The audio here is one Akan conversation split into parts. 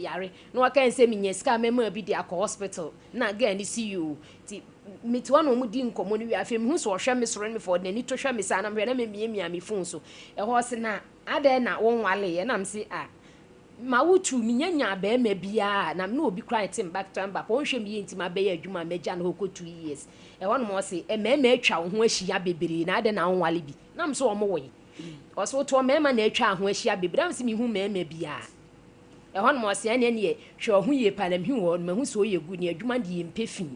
Yare na waka sɛ menya sika a mɛma bi de akɔ hospital na girl no si yoo. Nti mete hɔ na wɔn di nkɔmmɔ no wie. Afei mehu sɛ ɔhwɛ me soro ne me fam, ɔde n'ani to hwɛ me saa na mehwɛ na memiamia me phone so. Ɛhɔ ɔse na adɛn na wonwaleeɛ? Na mese ah ma wotu menya nyaa barima biara na me ne obi koraa nte mba ketewa mba pa ɔnhwɛ me yie nti mabɛyɛ adwuma a magya no hɔ kɔ 2 years. Ɛhɔ nom ɔse mmarima atwa wo ho ahyia bebree na adɛn na wonwale bi? Na mese wɔn woe. Ɔse wotoɔ mmarima na atwa ho ahyia bebree. Na mese mehu mmarima biara. Ɛhɔ nom ɔse ɛne ɛneɛ hwɛ ɔho yie paa na mehu wɔ no mahu sɛ ɔyɛ good ne adwuma de yɛmpɛ fi,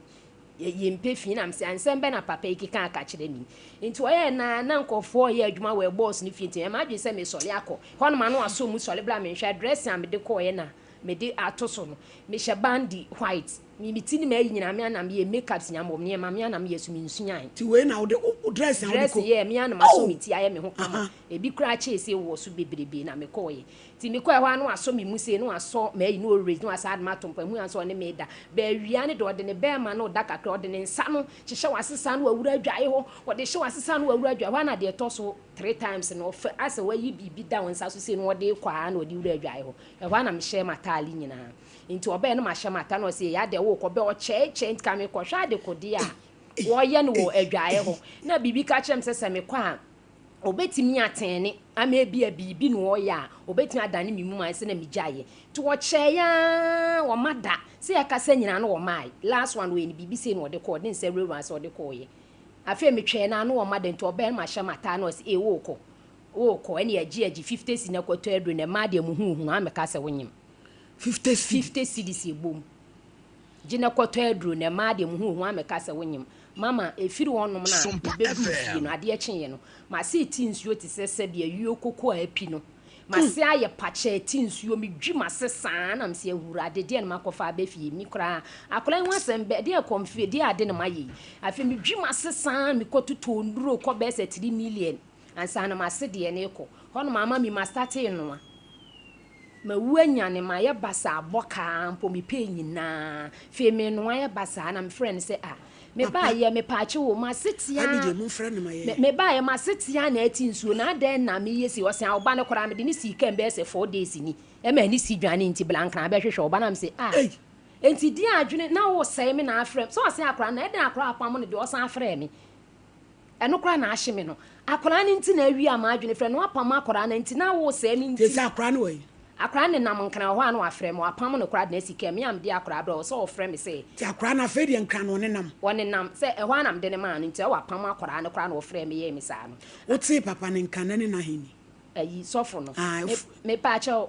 yɛmpɛ fi. Na mese ansɛm bɛ na papa yi keka aka kyerɛ me nti ɔyɛ na nkɔfoɔ ɔyɛ adwuma wɔ boss no fie nti ɛma adwene sɛ mesɔre akɔ hɔ nom ano asɔ mu sɔre bla menhwɛ dressing a mede kɔɔyɛ na mede ato so no. Mehyɛ bandi white, me ti ne ma ayi nyinaa me anam yɛ makeup nyinaa wɔ nneɛma me anam yɛ so mensuae. Ti wei na wode wo dress na wode dress kɔ yɛ me anam asɔ me ti ayɛ me ho kama. Ebi koraa kyee sɛ wɔ so bebrebe na mekɔɔyɛ. Nti mekɔɛ hɔ a na wasɔ me mu sei na wasɔ maayi na ɔraise na wasa ade ma ato mpa mu ansa ɔne me da. Baawia ne de ɔde ne bɛrima no da kakra, ɔde ne nsa no hyehyɛ w'asesa no wawura adwae hɔ, ɔde hyɛ w'asesa no wawura adwae hɔ a na deɛ ɛtɔ so three times no ɔfɛ asɛ wayi biribi da wo nsa so sei na ɔde kɔ a na ɔde wura adwae hɔ. Ɛhɔ a na mehyɛ m'ataale nyinaa nti ɔbɛɛ no mahyɛ m'ataale na ɔsɛ yɛ adeɛ wokɔ bɛ ɔkyɛɛkyɛɛ nti ka mekɔhwɛ adekodeɛ a wɔyɛ no wɔ adwaeɛ hɔ na biribi ka kyerɛ me sɛ mekɔ a obetumi atɛne ama ebi a biribi na ɔyɛ a obetumi adane me mu ma sɛ na megyaeɛ. Nti wɔkyɛɛ yaa wɔma da sɛ yɛkasa nyinaa no wɔmae. Last one wɔyɛ no biribi sei na ɔde kɔɔ ɔde nsa wurawura sɛ ɔde kɔɔyɛ. Afei metwɛn na ano wɔma da nti ɔbɛn no mahyɛ m'ataade na ɔsɛ ee wokɔ wokɔ ɛne yɛgye agye 50 cedis na kɔtɔ aduro na mmaa deɛ mu huhunu amɛka sɛ wonyim. 50 cedi? 50 cedis ebom gye na kɔtɔ aduro na mmaa deɛ mu huhu amɛka sɛ wonyim. Mama efiri hɔnom na Sompa mebɛduru FM. Fie no adeɛ kyeeɛ no mase ti nsuo te sɛ sɛbi ayuo koko a api no mase ayɛ pakyɛ ti nsuo medwi mase saa na mese awurade deɛ no makɔfa abɛ fie mi koraa akwadaa yi ho asɛm bɛ deɛ kɔm fie deɛ ade no mayɛ yi. Afei medwi mase saa mekɔtotɔ nnuro kɔ bɛyɛ sɛ 3 million ansa na mase deɛ ne kɔ hɔnom ama mi ma start noa mawu anya ne ma yɛ basa abɔ kaa mpo mepɛ nyinaa. Fei menoa yɛ basaa na mefrɛ no sɛ a mebaayɛ mepaakye wo mase tea. Abigail, momfrɛ no ma yɛ. Mebaayɛ mase tea na ɛti nsuo na adɛn na meyɛ si ɔsɛn a ɔba no koraa mede ne sii kam bɛyɛ sɛ 4 days ni ɛma ani si dwane nti blankran bɛhwehwɛ ɔba na mesɛ a Ei! enti di adwene na wosɛe me na afrɛ m sɛ ɔsɛn akora na ɛdɛn akora apam no deɛ ɔsan afrɛ me ɛno koraa na ahye me no akwaraa no nti na awie a maadwene frɛ no apam akwaraa no nti na wosɛe me te nti. Sɛ akora no wɔ yi. Akwaraa ne nam nkran wɔ hɔ a na wafrɛ me wapam no koraa de na asi kam me a mede akwaraa brɛ wɔ sɛ ɔfrɛ me sɛ Nti akora no afei deɛ nkran no ɔne nam. Ɔne nam sɛ ɛhɔ a na mede ne maa no nti ɛwɔ apam akwaraa no koraa na ɔfrɛ me yɛɛ me saa no. Wotee papa ne nka na ne n'ahenni? Ayi sɔfo no. Ah, Mepaakyɛw,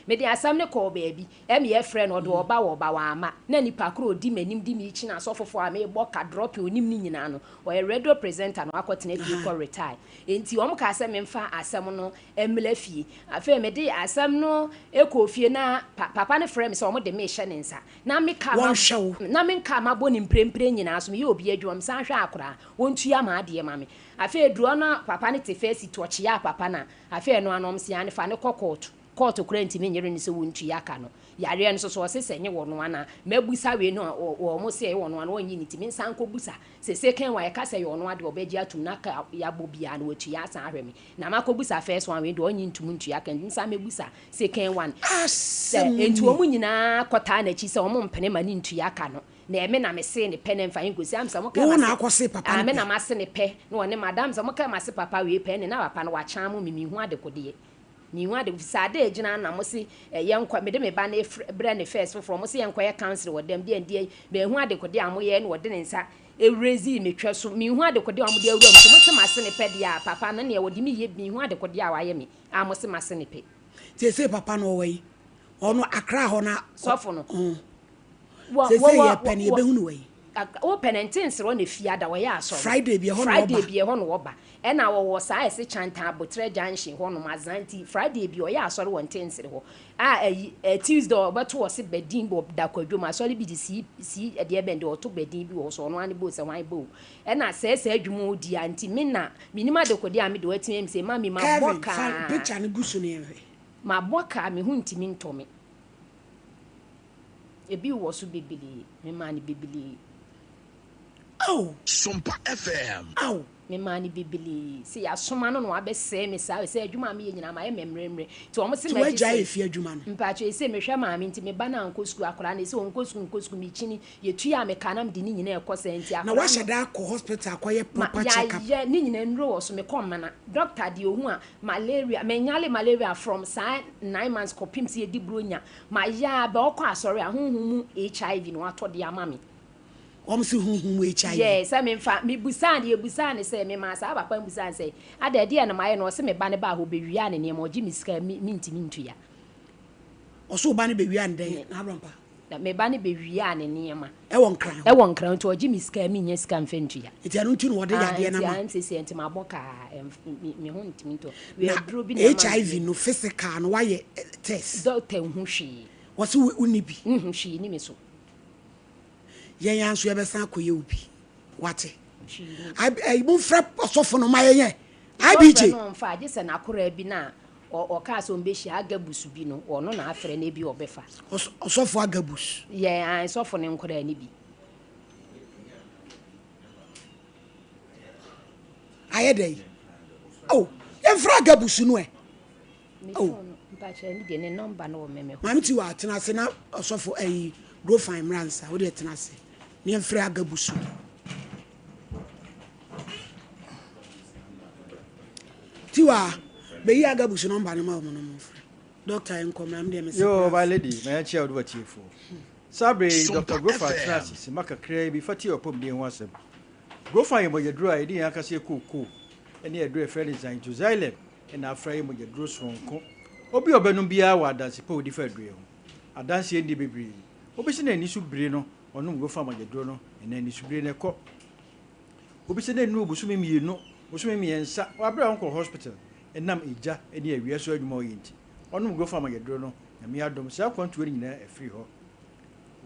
mede asɛm no kɔɔ baabi ɛmi yɛfrɛ no ɔde ɔba wɔ ɔba wama na nipa koro odi m'anim di mi akyi na asɔfofoɔ a mebɔ ka drop onim ne nyinaa no ɔyɛ radio presenter na wakɔtena fie kɔ retire nti wɔn kaa sɛ memfa asɛm no mmla fie. Afei mede asɛm no ekɔ fie na papa no frɛ me sɛ wɔn de me hyɛ ne nsa na me kaa ma Wɔnhwɛ wo. Na me nkaa ma bɔ ne mprempren nyinaa so meyɛ obi adwuma mesan hwɛ akora wɔntua ma adeɛ ma me. Afei duro no papa no te fɛsi to ɔkyea papa na afei ɛno ano ɔmo ne fa ne kɔ court. Court kora ntumi nyere ne sɛ wɔntua ka no yareɛ no so so ɔse sɛ nye wɔ no ana mabusa wei no a wɔ mo sɛ ɛyɛ wɔ no ana ɔnyi ne ti me nsa nkɔ busa sɛ second one yɛka sɛ yɛ ɔno adeɛ ɔbɛgye atum na ka yɛabɔ biara no watua asan ahwɛ me na makɔ busa first one wei deɛ ɔnyi ntum ntua ka nti nsa mɛbusa second one sɛ Asɛm enti ni. wɔn nyinaa kɔtaa n'akyi sɛ wɔn mpene ma ne ntua ka no na ɛme na mese ne pɛ ne mfa nkosi am sɛ mo ka Wo ma na se akɔse papa ah no me pɛ. na mase ne pɛ na ɔne madam sɛ mo ka ma se papa wei pɛ ne na papa no wakyan mo me mihu adekodeɛ mihu ade sɛ ade egyina na mo se ɛyɛ nkɔ mede me ba ne brɛ ne first foforɔ mo se yɛn nkɔyɛ council wɔ dɛm deɛ deɛ mehu adekodeɛ a mo yɛ na ɔde ne nsa ewurezi metwɛ so mihu adekodeɛ a mo de awura mu so mo se ma se ne pɛ deɛ a papa no neɛ wɔde mi yɛ mihu adekodeɛ a wayɛ me a mo se ma se ne pɛ. Te sɛ papa no ɔwɔ yi ɔno akra hɔ na Sɔfo no. Sɛ sɛ yɛpɛ no yɛbɛhu no wɔ yi. Wopɛ no nte nserɛ na fiada wɔyɛ asɔre. Friday bi ɛhɔ na Friday ɔba. bi ɛhɔ na wɔba ɛna wɔwɔ saa ɛsɛ Kyantan Abotrɛ junction hɔ nom azan nti Friday bi ɔyɛ asɔre wɔ Ntensere hɔ a ɛyi ɛ Tuesday ɔbɛto wɔ se bɛdin bɔ da kwadwom asɔre bi de sii sii ɛdeɛ bɛn de ɔto bɛdin bi wɔ hɔ so ɔno ani bo sɛ hwan bo ɛna sɛɛ sɛ adwuma odi a nti me na menim adekodeɛ a me de watumi ɛmi sɛ mami ma bɔ Kevin fa kaa picture no gu so ne yɛhwɛ. Ma bɔ kaa me ho ntumi ntɔ me ebi wɔ so bebree me maa no bebree. Aw. Sompa FM. Aw. Memaa no bebelee. Se yɛasoma no na wabɛsɛe me saa sɛ adwuma a meyɛ nyinaa mayɛ mɛmmerɛmmerɛ nti wɔn se Nti magye woagyae sɛ efie adwuma no? Mpakyɛ ese mehwɛ maame nti me ba no ankɔ sukuu akwadaa no ese ɔnkɔ sukuu nkɔ sukuu mekyini yɛtua me ka na mede ne nyinaa ɛkɔ saa nti Na akwadaa woahyɛ no da akɔ hospital akɔyɛ Ma proper check up? yɛayɛ ne nyinaa nnuro wɔ so mekɔ mmana doctor deɛ ohu a malaria menyale malaria from saa 9 months kɔpem sɛ yɛdi buronya mayɛ a bɛ ɔkɔ asɔre a honhom mu HIV na watɔ de ama me. Wɔn se honhom mu HIV. Yɛ sɛ memfa mebusaa ne yɛbusaa ne sɛ memaa saa papa mbusaa ne sɛ ada ɛdeɛ na mayɛ no. Ɔse me ba ne baa hɔ bɛwia ne nneɛma, ɔgye me sika mentimi ntua. Ɔso wo ba no bɛwia ne dɛn na abrɔmpa? Na me ba no bɛwia ne nneɛma. Ɛwɔ Nkran hɔ. Ɛwɔ Nkran, nti ɔgye me sika, menya sika mfa ntua. Nti ɛno nti na wɔde yadeɛ no nti ama. Nti sɛ nti mabɔ kaa me ho ntimi ntɔ. Na aduro bi na ɛma HIV no physical no, wayɛ test? Doctor nhu hwee. Wɔse wonni bi? Nhu hwee ni me so. Yɛn ya nso yɛbɛsan akɔyɛ wo bi, wate? Hwee ni. Momfrɛ ɔsɔfo no ma yɛnyɛ Ɔfrɛ IBJ. no ɔmfa, agye sɛ n'akoraa bi na ɔkaa sɛ ɔmbɛhyia Agabus bi no, ɔno na afrɛ no, ebi ɔbɛfa. Ɔsɔfo Agabus? Yɛ sɔfo ne nkoraa ni bi. Ayɛ dɛ yi oh, yɛmfrɛ Agabus no ɛ. Me Oh. phone mpakyɛ ne deɛ ne number no wɔ me hɔ. Maame ti wa tena ase na ɔsɔfo ayi Grofan mmra nsa. Wode tena ase ne yɛmfrɛ Agabus no. Tiwa, bɛyi Agabus number no ma wɔn no momfrɛ. Doctor, nkɔmmra me deɛ mesɛ Yo, my kora. lady, ma yɛnkyia wode watiefoɔ. Saa bere yi, Sompa Dr. Grofa atena FM. ase sima kakraa bi fa tie ɔpɔmuden ho asɛm. Grofa yɛ mogyaduro a yɛde yɛn ankasa yɛ kookoo ne aduro a yɛfrɛ no xanthoxylum na afra yɛ mogyaduro soronko. Obi a ɔbɛnom biara wɔ adanse pa a ɔdi fa aduro yi ho. Adanseɛ nni bebree. Obi sɛ n'ani so bire no, ɔnom Grofa mogyaduro no, ɛnna ani so bire no ɛkɔ. Obi sɛ n'anu bosome 2, bosome 3, wɔ abere a ɔnkɔ hospital, ɛnam egya ne awia so adwuma a ɔyɛ nti, ɔnom Grofa mogyaduro no, Nyame adom, saa akwantuo no nyinaa afiri hɔ.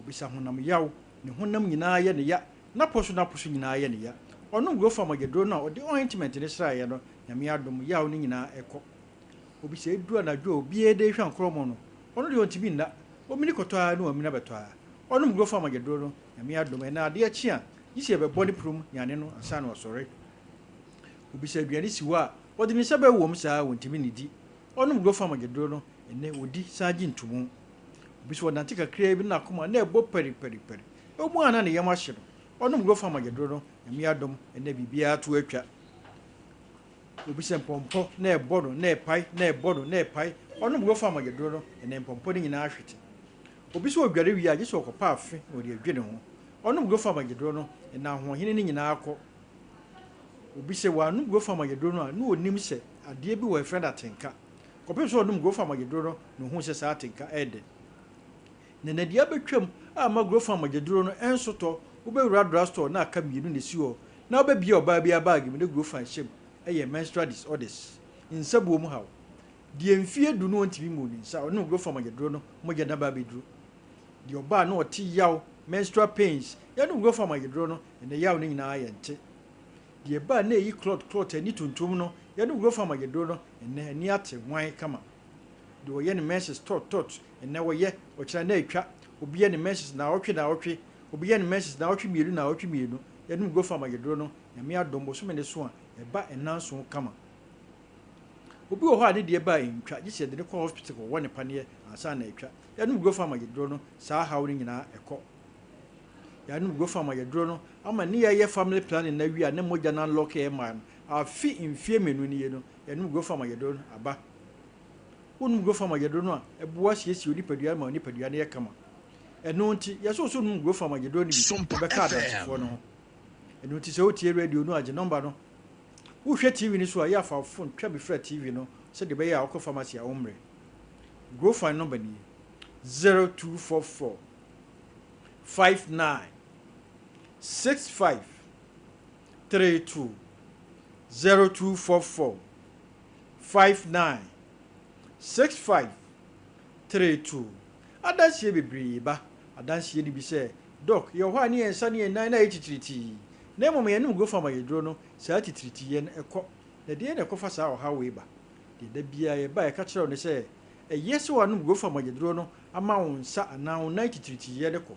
Obisa honam yaw, ne honam nyinaa yɛ ne ya, n'apɔ so n'apo so nyinaa yɛ ne ya. Ɔnom Grofa mogyaduro no a ɔde ointment ne sraeɛ no, Nyame adom, yaw no nyinaa ɛkɔ. Obisa edu anadwo a obiara de hwɛ nkorɔmɔ no, ɔno deɛ ɔntumi nna, omini kɔtɔ ara ne wamini abɛtɔ ara. Ɔnom Grofa mogyaduro no, Nyame adom, ɛna adeɛ kye a, gye sɛ yɛbɛbɔ ne prom nyane no ansa na wasɔre. Obisa aduane si hɔ a, ɔde ne nsa bɛwɔ mu saa, wɔntumi nnidi. Ɔnom Grofa mogyaduro no, ɛnɛ wɔdi san gye ntomu. Obi sɛ ɔnante kakraa bi na n'akoma na ɛbɔ pɛripɛripɛri. Ɛwɔ mu a na ne yam ahye no, ɔnom Grofa mogyaduro no, Nyame adom, ɛnɛ biribiara to atwa. Obi sɛ mpɔmpɔ na ɛbɔ no na ɛpae na ɛbɔ no na ɛpae, ɔnom Grofa mogyaduro no, ɛnɛ mpɔmpɔ no nyinaa ahwete. Obi sɛ ɔdware wie a, gye sɛ ɔkɔpa afe na ɔde adwe ne ho. Ɔnom Grofa mogyaduro no, ɛnɛ ahoɔhene no nyinaa kɔ. Obi sɛ wɔanom Grofa mogyaduro no a, na onim sɛ adeɛ bi wɔ ɛfrɛ no atenka. Kɔpem sɛ ɔnom Grofa mogyaduro no na ohuu sɛ saa atenka ɛyɛ dɛ. Na nadeɛ abɛtwam a ama Grofa mogyaduro no ɛnso tɔ, wobɛwura drugstore na aka mmienu na esi hɔ, na wobɛbia ɔbaa bi bag mu na Grofa hyɛ mu, ɛyɛ menstrual disorders, nsabuo mu haw. Deɛ mfie 10 no ɔntumi mu ne nsa, ɔnom Grofa mogyaduro no, mogya naba abɛduru. Deɛ ɔbaa na ɔte yaw, menstrual pains, yɛnom Grofa mogyaduro no, ɛnɛ yaw no nyinaa yɛ nte. Deɛ ɛbaa na ɛyi clot clot ani tuntum no, yɛnom Grofa mogyaduro no, ɛnɛ ani ate hwan kama. Deɛ ɔyɛ ne menses tɔt tɔt, ɛnɛ ɔyɛ, ɔkyena na atwa. Obi yɛ ne menses naawɔtwe naawɔtwe, obi yɛ ne menses naawɔtwe 2 naawɔtwe 2, yɛnom Grofa mogyaduro no, Nyame adom, bosome ne so a, ɛba ɛnanson kama. Obi wɔ hɔ a ne deɛ ba a ɛntwa, gye sɛ yɛde ne kɔ hospital kɔwɔ ne paneɛ ansa na atwa. Yɛnom Grofa mogyaduro no, saa haw no nyinaa ɛkɔ. Yɛanom Grofa mogyaduro no ama ne yɛyɛ family planning na wie a ne mogya no alɔke ɛma no afe mfie 2 nie no, yɛnom Grofa mogyaduro no aba. Wonom Grofa mogyaduro no a, ɛboa siesie onipadua ma onipadua no yɛ kama. Ɛno nti yɛsɛ wo sɛ wonom Grofa mogyaduro no bi Sompa ɛbɛka adansefoɔ no FM. ho. Ɛno nti sɛ wotie radio no, agye nɔmba no. Wohwɛ TV no so a, yɛ afa wo phone twa bi frɛ TV no sɛdeɛ ɛbɛyɛ a wokɔ pharmacy a wommrɛ. Grofan nɔmba nie: 0244 59 65 32, 0244 59 65 32. Adanseɛ bebree ba. Adanseɛ no bi sɛ, Doc, yɛwɔ hɔ a ne yɛn nsa ne yɛn nan na ayɛ titiritii, na mmom yɛnom Grofa mogyaduro no, saa titiritiyɛ no ɛkɔ. Na deɛ na ɛkɔfa saa ɔhaw wei ba? Deɛ da biara yɛba a yɛka kyerɛ wo ne sɛ, ɛyɛ sɛ woanom Grofa mogyaduro no ama wo nsa anaa wo nan titiritiyɛ no kɔ,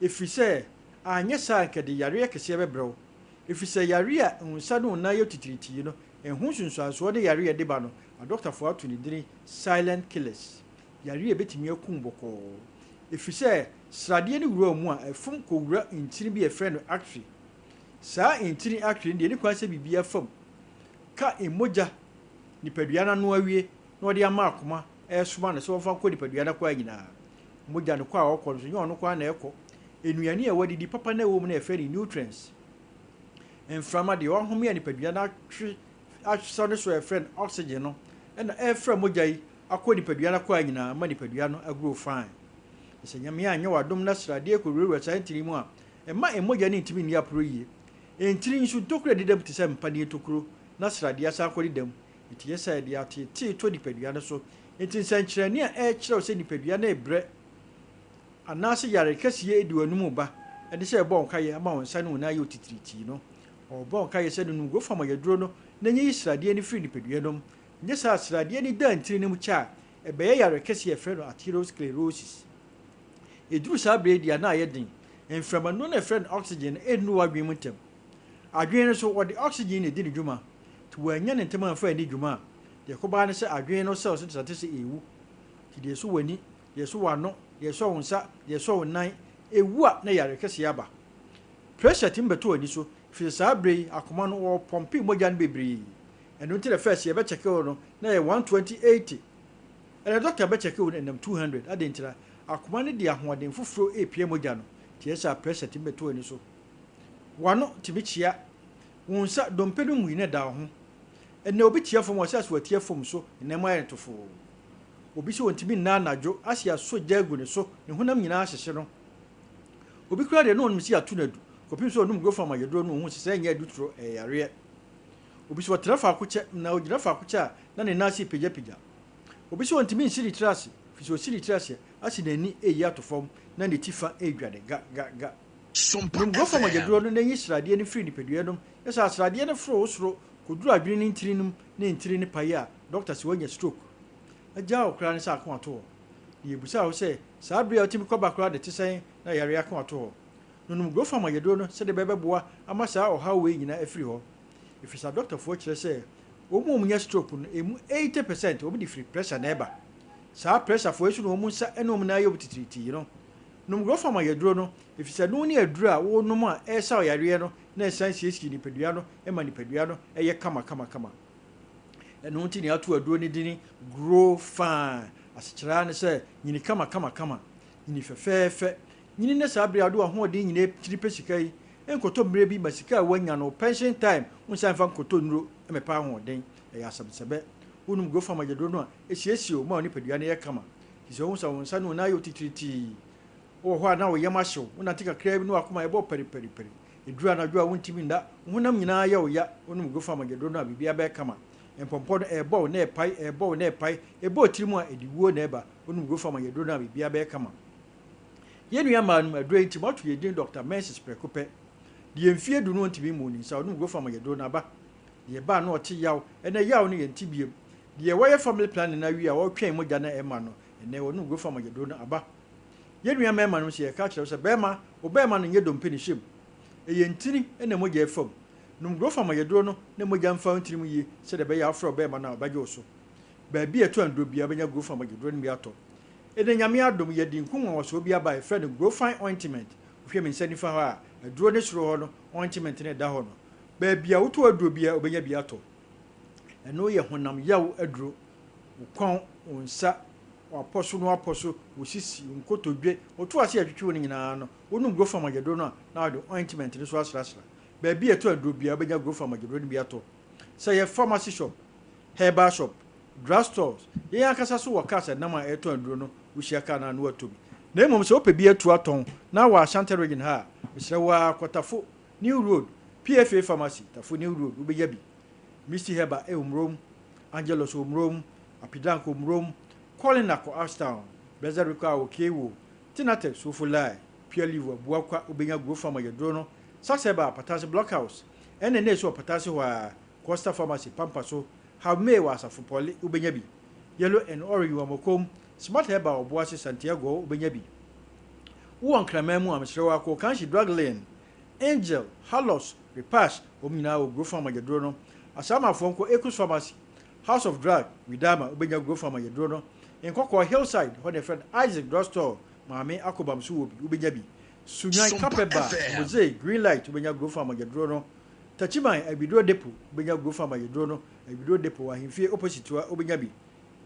ɛfiri sɛ anyɛ saa anka de yareɛ kɛseɛ bɛbrɛ wo. Efisɛ yare a wo nsa ne wo nan yɛ titiritii no, ɛho nsunsuansoɔ ne yare a ɛde ba no, adɔkotafoɔ ato ne dini silent killers, yare a ɛbɛtumi akum wo bɔkɔɔ. Efisɛ sradeɛ no wura wo mu a, ɛfom kɔwura ntini bi a yɛfrɛ no artery. Saa ntini artery no deɛ, ɛnni kwan sɛ biribiara fa mu ka mogya nipadua no ano awie na ɔde ama akoma resoma no sɛ ɔmfa nkɔ nipadua no akwaa nyinaa. Mogya no kɔ a ɔkɔ no nso, ɛnyɛ ɔno nko ara na ɛkɔ. Nnuane a wadidi papa no a ɛwɔ mu no a yɛfrɛ no nutrients. Mframa deɛ ɔhome a nipadua no atwe asɔ ne so a yɛfrɛ no oxygen no na ɛrefra mogya yi akɔ nipadua no akwaa nyinaa ma nipadua no agrow fine. Na sɛ Nyame anyɛ w'adom na sradeɛ kɔwurawura saa ntini mu a, ɛmma mogya no ntumi nni aporɔ yie. Ntini nso ntokuro a ɛdeda mu te sɛ mpaneɛ tokuro na sradeɛ asan akɔdeda mu. Enti yɛ sɛ ɛde ateetee tɔ nipadua no so. Enti nsɛnkyerɛnne a ɛrekyerɛ wo sɛ nipadua no rebrɛ anaasɛ yare kɛseɛ redi w'anom reba ne sɛ ɛrebɔ wo nkaeɛ ama wo nsa ne wo nan ayɛ wo titiritii no. Ɔrebɔ wo nkaeɛ sɛ nonom Gofam ayɛduro no na nyiyi sradeɛ no firi nipadua no mu. Nyɛ saa a, sradeɛ no da ntini no mu kyɛ a, ɛbɛyɛ yare kɛseɛ a yɛfrɛ no atherosclerosis. Ɛduru saa berɛ yi deɛ a na ayɛ den. Mframanuro no a yɛfrɛ no oxygen no nnuru w'adwene mu ntɛm. Adwene no nso, wɔde oxygen na ɛdi ne dwuma. Nti wɔannya no ntɛm amfa anni dwuma a, deɛ ɛkɔba ara ne sɛ adwene no cells no sate sɛ ɛrewu. Nti deɛ ɛsɔ w'ani, deɛ ɛsɔ w'ano, deɛ ɛsɔ wo nsa, deɛ ɛsɔ wo nan, ɛwu a na yare kɛseɛ aba. Pressure tumi bɛtɔ w'ani so, ɛfiri sɛ saa berɛ yi akoma no wɔrepɔmpe mogya no bebree. Ɛno nti na first yɛbɛkyɛke wo no na ɛyɛ 120, 80. Ɛnɛ doctor bɛkyɛke wo no ɛnam 200. Adɛn ntira? Akoma no de ahoɔden foforɔ repia mogya no, nti ɛyɛ sɛ a pressure tumi bɛtɔ w'ani so. W'ano tumi kyea. Wo nsa dompe no mu yi na ɛda wo ho. Ɛnnɛ obi tia fam a ɔsɛ asɛ watia fam so ne nan mu ayɛ no tofoo. Obi sɛ ɔntumi nna anadwo ase asɔ gya agu ne so ne honam nyinaa ahyehye no. Obi koraa deɛ na ɔnim sɛ yɛato no adu kɔpem sɛ ɔnom Grofam ayɛduro no ɔhu sɛ sɛ ɛnyɛ aduturo ɛyɛ yareɛ. Obi sɛ ɔtena faako kyɛ na ɔgyina faako kyɛ a na ne nan ase repagyapagya. Obi sɛ ɔntumi nsi ne tiri ase firi sɛ ɔsi ne tiri ase a ase n'ani reyi ato fam na ne ti fa redwane ga ga ga. Sompa Nom Grofam FM. ayɛduro no na yi sradeɛ no firi nipadua no mu. Yɛ sɛ asradeɛ no foro wo soro kɔduru adwene no ntini no mu ne ntini no pae a, dɔkta se woanya stroke. Agyaa wo koraa ne sɛ ako ato hɔ. Na yɛbisaa wo sɛ, saa bere a wotumi kɔ ba koraa de te sɛn na yare ako ato hɔ? Nonom Grofam ayɛduro no sɛdeɛ ɛbɛboa ama saa ɔhaw wei nyinaa afiri hɔ. Ɛfiri sɛ adɔktafoɔ kyerɛ sɛ wɔn a wɔnya stroke no, ɛmu 80 percent wɔn de firi pressure na ɛba. Saa pressure foɔ yi nso na wɔn nsa ne wɔn nan ayɛ wɔn titiritii no. Nom Grofam ayɛduro no, ɛfiri sɛ ɛno ne aduro a wonom a ɛresaw yareɛ no na ɛsan siesie nipadua no ma nipadua no yɛ kama kama kama. Ɛno nti na yɛato aduro no dini Grow Fine. Asekyerɛ ara ne sɛ nyini kama kama kama, nyini fɛfɛɛfɛ. Nyini na saa bere a wode w'ahoɔden nyinaa kyini pɛ sika yi, nkɔtɔ mmerɛ bi ma sika a woanya no, wo pension time, wonsan mfa nkɔtɔ nnuro mmɛpɛ ahoɔden. Ɛyɛ asɛmsɛbɛ. Wonom Grow Fine agyaduro no a, ɛsiesie wo ma wo nipadua no yɛ kama. Te sɛ wohu sɛ wo nsa ne wo nan ayɛ wo titiritii. Wowɔ hɔ a na wo yam ahyew, wonante kakraa bi na w'akoma ɛbɔ pariparipari. Ɛduru anadwo a wontumi nna, wo honam nyinaa yɛ wo ya, wonom Gofam agyaduro no a biribiara bɛyɛ kama. Mpɔmpɔ no, ɛrebɔ wo na ɛrepae, ɛrebɔ wo na ɛrepae, ɛbɔ wo tirim a ɛde wuo na ɛba, wonom Gofam agyaduro no a biribiara bɛyɛ kama. Yɛn nua mmaa nom aduro yi nti moato yɛn din Dɔkta Menses prɛko pɛ. Deɛ mfie du no ɔntumi mmuu ne nsa, ɔnom Gofam agyaduro no aba. Deɛ ɛba a na ɔte yaw, ɛnɛ yaw no yɛnte biom. Deɛ wayɛ family planning no awie a ɔretwɛn mogya no ɛma no, ɛnɛ ɔnom Gofam agyaduro no aba. Yɛn nua mmarima nom sɛ yɛka kyerɛ wo sɛ bɛrima, wo bɛrima no nyɛ dompe ne hyɛ mu. Ɛyɛ ntini na mogya ɛfa mu. Nom Grofam ayɛduro no na mogya mfa wo ntini mu yie sɛdeɛ ɛbɛyɛ a wofrɛ wo bɛrima no a ɔbɛgye wo so. Baabi a ɛtɔ aduro biara wobɛnya Grofam agyeduro no bi atɔ. Ɛnɛ Nyame adom yɛde nku nwanwasoɔ bi aba a yɛfrɛ no Grofine Ointment. Wohwɛ me nsa nifa hɔ a, aduro no soro hɔ no ointment no ɛda hɔ no. Baabi a wotɔ aduro biara wobɛnya bi atɔ. Ɛno yɛ honam yaw aduro. Wo kɔn, wo nsa, w'apɔ so no apɔ so, wo sisi, wo nkotodwe, wo to ase a ɛtwetwe wo no nyinaa no, wonom Grofam agyaduro no a, na wɔde ointment no nso asrasra. Baabi a ɛtɔ aduro biara, wobɛnya Grofam agyaduro no bi atɔ. Sɛ ɛyɛ pharmacy shop, herbal shop, drug stores, yɛn ankasa nso wɔ cars a ɛnam a ɛretɔn aduro no, wohyia car no a na woatɔ bi. Na mmom sɛ wopɛ bi atu atɔn na wɔ Ashanti Region ha a, mesrɛ wo ara kɔ Tafo New Road, PFA Pharmacy, Tafo New Road, wobɛnya bi. Misty Herbal wɔ Murom, Angelus wɔ Murom, Apidank wɔ Murom, Colina kɔ Ashtown, Blessed Recall wɔ Kewo, Tinatec Sofo Lai, Pure Leaf wɔ Abuakwa, wobenya Grow Farm ayɛduro no, Sax Herbal Apatase Blockhouse, NNA nso wɔ Apatase hɔ ara, Costa Pharmacy Pampa so, How May wɔ Asafo Pɔle, wobenya bi, Yellow and Orange wɔ Amokom, Smart Herbal wɔ Boase Santiago, wobenya bi. Wowɔ Nkraman mu a, mesrɛ wo ara kɔ Okanshi Drug Lane, Angel, Halos, Repash, wɔn nyinaa wɔ Grofan mogyaduro no. Asaamafoɔ nkɔ Ekus Pharmacy, House of Drug, Widama, wobɛnya Grofan mogyaduro no. Nkɔkɔɔ Hillside, hɔ na yɛfrɛ no Isaac Drug Store, Maame Akobam nso wɔ bi, wobɛnya bi. Sunyani Sompa Carpet Bar, FM. Mosaic, Green Light, wobɛnya Grofan mogyaduro no. Takyiman, Abiduro Depot, wobɛnya Grofan mogyaduro no. Abiduro Depot wɔ Ahemfie opposite hɔ, wobɛnya bi.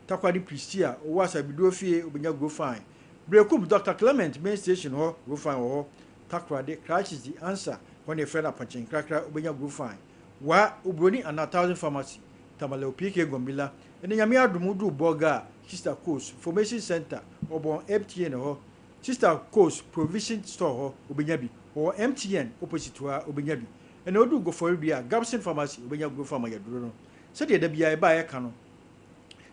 Takoradi Prestea, Owase Abiduro Fie, wobɛnya Grofan. Berekum, Doctor Clement Main Station hɔ, Grofan wɔ hɔ. Takoradi, Christ is the Answer, hɔ na yɛfrɛ no Apɔnkye Nkrakra, wobɛnya Grofan. Wa, Oburoni anaa Thousand Pharmacy, Tamale Opk Gombila. Ɛnɛ Nyame adom woduru Bolga a, Sister Coast, Information Centre, ɔbɔn MTN hɔ, Sister Coast Provision Store hɔ, wobɛnya bi. Ɔwɔ MTN opposite hɔ ara, wobɛnya bi. Ɛnɛ woduru Goforibia a, Gabson Pharmacy, wobɛnya Grofan ayaduro no. Sɛdeɛ da biara yɛba a yɛka no,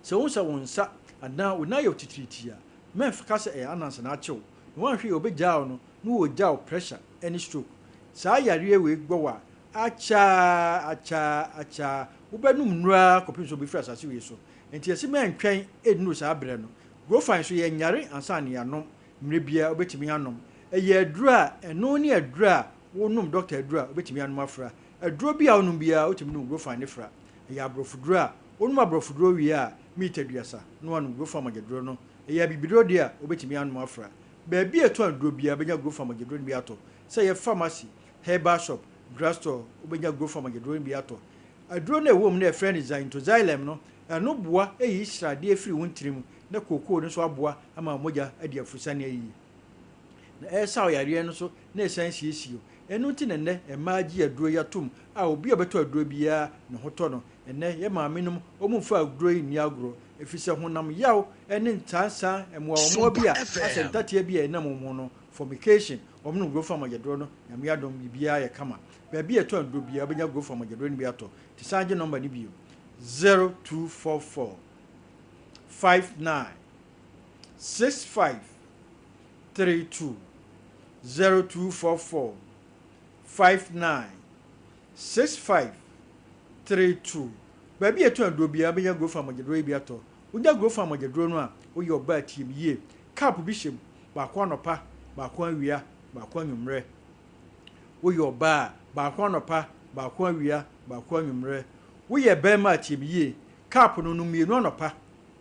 Sɛ wohu sɛ wo nsa anaa wo nan yɛ wo titiritii a, mɛnka sɛ ɛyɛ ananse na akye wo. Na woanhwɛ yie a wɔbɛgyaa wo no na wɔregya wo pressure ne stroke. Saa yareɛ wei gbɔ wo a, akyɛ ara, akyɛ ara, akyɛ ara, wobɛnom nnuro ara kɔpem sɛ wobɛfiri asase wei so. Enti yɛse mɛntwɛn nnuru saa berɛ no. Grofine nso yɛnyare ansa na yɛanom. Mmerɛ biara wobɛtumi anom. Ɛyɛ aduro a ɛno ne aduro a wonom dɔkta aduro a wobɛtumi anom afra. Aduro bi a wonom biara wotumi nom Grofine no fra. Ɛyɛ aborɔfoduro a wonom aborɔfoduro wie a mita 30 na woanom Grofine mogyaduro no. Ɛyɛ abibiduro deɛ a wobɛtumi anom afra. Baabi a ɛtɔn aduro biara wobɛnya Grofine mogyaduro no bi atɔ. Sɛ ɛyɛ pharmacy, herbal shop, drug store wobɛnya Grofine mogyaduro no bi atɔ. Aduro no a ɛwɔ mu no a yɛfrɛ no Xanthoxylum no, ɛno boa yi sradeɛ firi wo ntini mu na kookoo no nso aboa ama wo mogya adi afurusane ayie. Na ɛresaw yareɛ no nso na ɛsan siesie wo. Ɛno nti na nnɛ mmaa gye aduro yi atom a obi a ɔbɛtɔ aduro biara ne ho tɔ no. Ɛnnɛ yɛn maamenom wɔn mfa aduro yi nni agorɔ ɛfiri sɛ honam yaw ne nsansa mmoawammoa bi Sompa a asɛ FM. ntatea bi a ɛnam wɔn ho no, formication, wɔn nom Grofam agyaduro no, Nyame adom biribiara yɛ kama. Baabi a ɛtɔ aduro biara wobɛnya Grofam agyaduro no bi atɔ. Nti san gye nɔmba no bio, 0244 59 65 32 0244 59 65 32. Baabi a ɛtɔn aduro biara wobɛnya Grofan mogyaduro yi bi atɔ. Wonya Grofan mogyaduro no a, woyɛ ɔbaa tie me yie. Cup bi hyɛ mu, baako anɔpa, baako awia, baako anwummerɛ. Woyɛ ɔbaa a, baako anɔpa, baako awia, baako anwummerɛ. Woyɛ barima a tie me yie. Cup no, nom mmienu anɔpa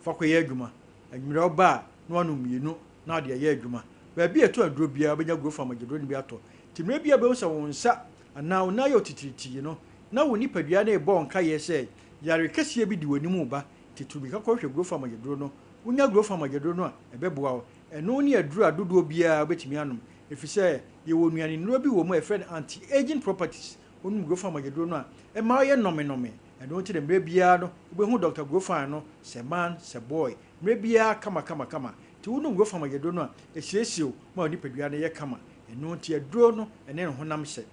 fa kɔyɛ adwuma. Anwummerɛ woba a, na woanom mmienu na wode ayɛ adwuma. Baabi a ɛtɔn aduro biara, wobɛnya Grofan mogyaduro no bi atɔ. Nti mmerɛ biara wobɛhu sɛ wo nsa anaa wo nan ayɛ wo titiritii no, na wo nipadua no rebɔ wo nkaeɛ sɛ yare kɛseɛ bi di w'anim reba, nti tu mmirika kɔhwehwɛ Grofan mogyaduro no. Wonya Grofan mogyaduro no a, ɛbɛboa wo. Ɛno ne aduro a dodoɔ biara wobɛtumi anom, ɛfiri sɛ yɛwɔ nnuane nnuro bi wɔ mu a yɛfrɛ no anti-aging properties. Wonom Grofan mogyaduro no a, ɛma woyɛ nnɔmenɔme. Ɛno nti na mmerɛ biara no wobɛhu Dɔkta Grofan no, sɛ man, sɛ boy, mmerɛ biara kama kama kama. Nti wonom Grofan mogyaduro no a, ɛsiesie wo ma wo nipadua no yɛ kama. Ɛno nti aduro no ne ne honam hyɛ.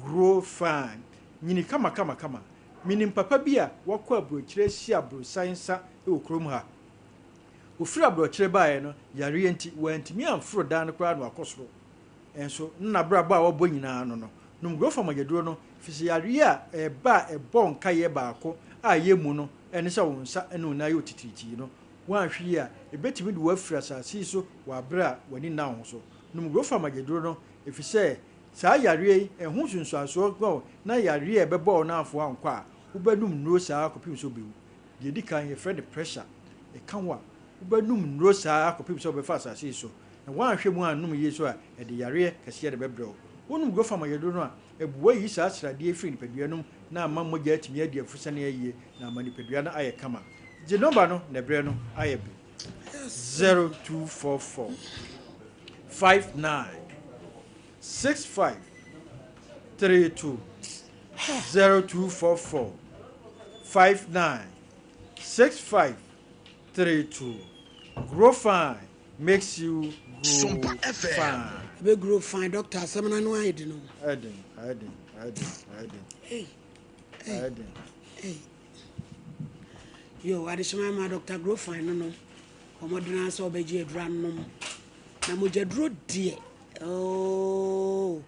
Grow fine. Nyini kama kama kama. Menim papa bi a wakɔ aburokyire asi aborosan nsa wɔ kurom ha. Ɔfiri aborɔkyire baeɛ no, yareɛ nti, wantumi amforo dan no koraa na wakɔ soro. Nso, na n'abrabɔ a wabɔ nyinaa ano no, nom Grow Fine mogyaduro no, ɛfiri sɛ yareɛ a ɛba a ɛbɔ wo nkaeɛ baako a ɛyɛ mu no ne sɛ wo nsa ne wo nan yɛ otitiritii no. Woanhwɛ yie a, ɛbɛtumi de wo afiri asase yi so wɔ aberɛ a w'ani nna wo ho so. Nom Grofa mogyaduro no, ɛfiri sɛ saa yareɛ yi, ɛho nsunsuansoɔ wɔ na yareɛ a ɛbɛbɔ wo no amfa wo ankɔ a, wobɛnom nnuro saa ara kɔpem sɛ wobɛwu. Deɛ ɛdi kan, yɛfrɛ no pressure. Ɛka wo a, wobɛnom nnuro saa ara kɔpem sɛ wobɛfa asase yi so. Na woanhwɛ mu annom yie nso a, ɛde yareɛ kɛseɛ na ɛbɛbrɛ wo. Wonom Grofa mogyaduro no a, ɛboa yi saa sradeɛ yi firi nipadua no mu na ama mogya atumi adi afusane ayie na ama nipadua no ayɛ kama. Gye nɔmba no na berɛ no ayɛ be. 0244 59 65 32 0244 59 65 32 Grow fine makes you grow Sompa FM. fine. Ebe grow fine doctor asɛm no ano ayɛ den o. Ayɛ den, ayɛ den, ayɛ den, ayɛ den, Ei, ei, ayɛ den. ei. Yo, adehyema ma Dr. Grow Fine no no. Ɔmɔdena sɛ ɔbɛgye aduro anom. Na mogyaduro deɛ. Oh,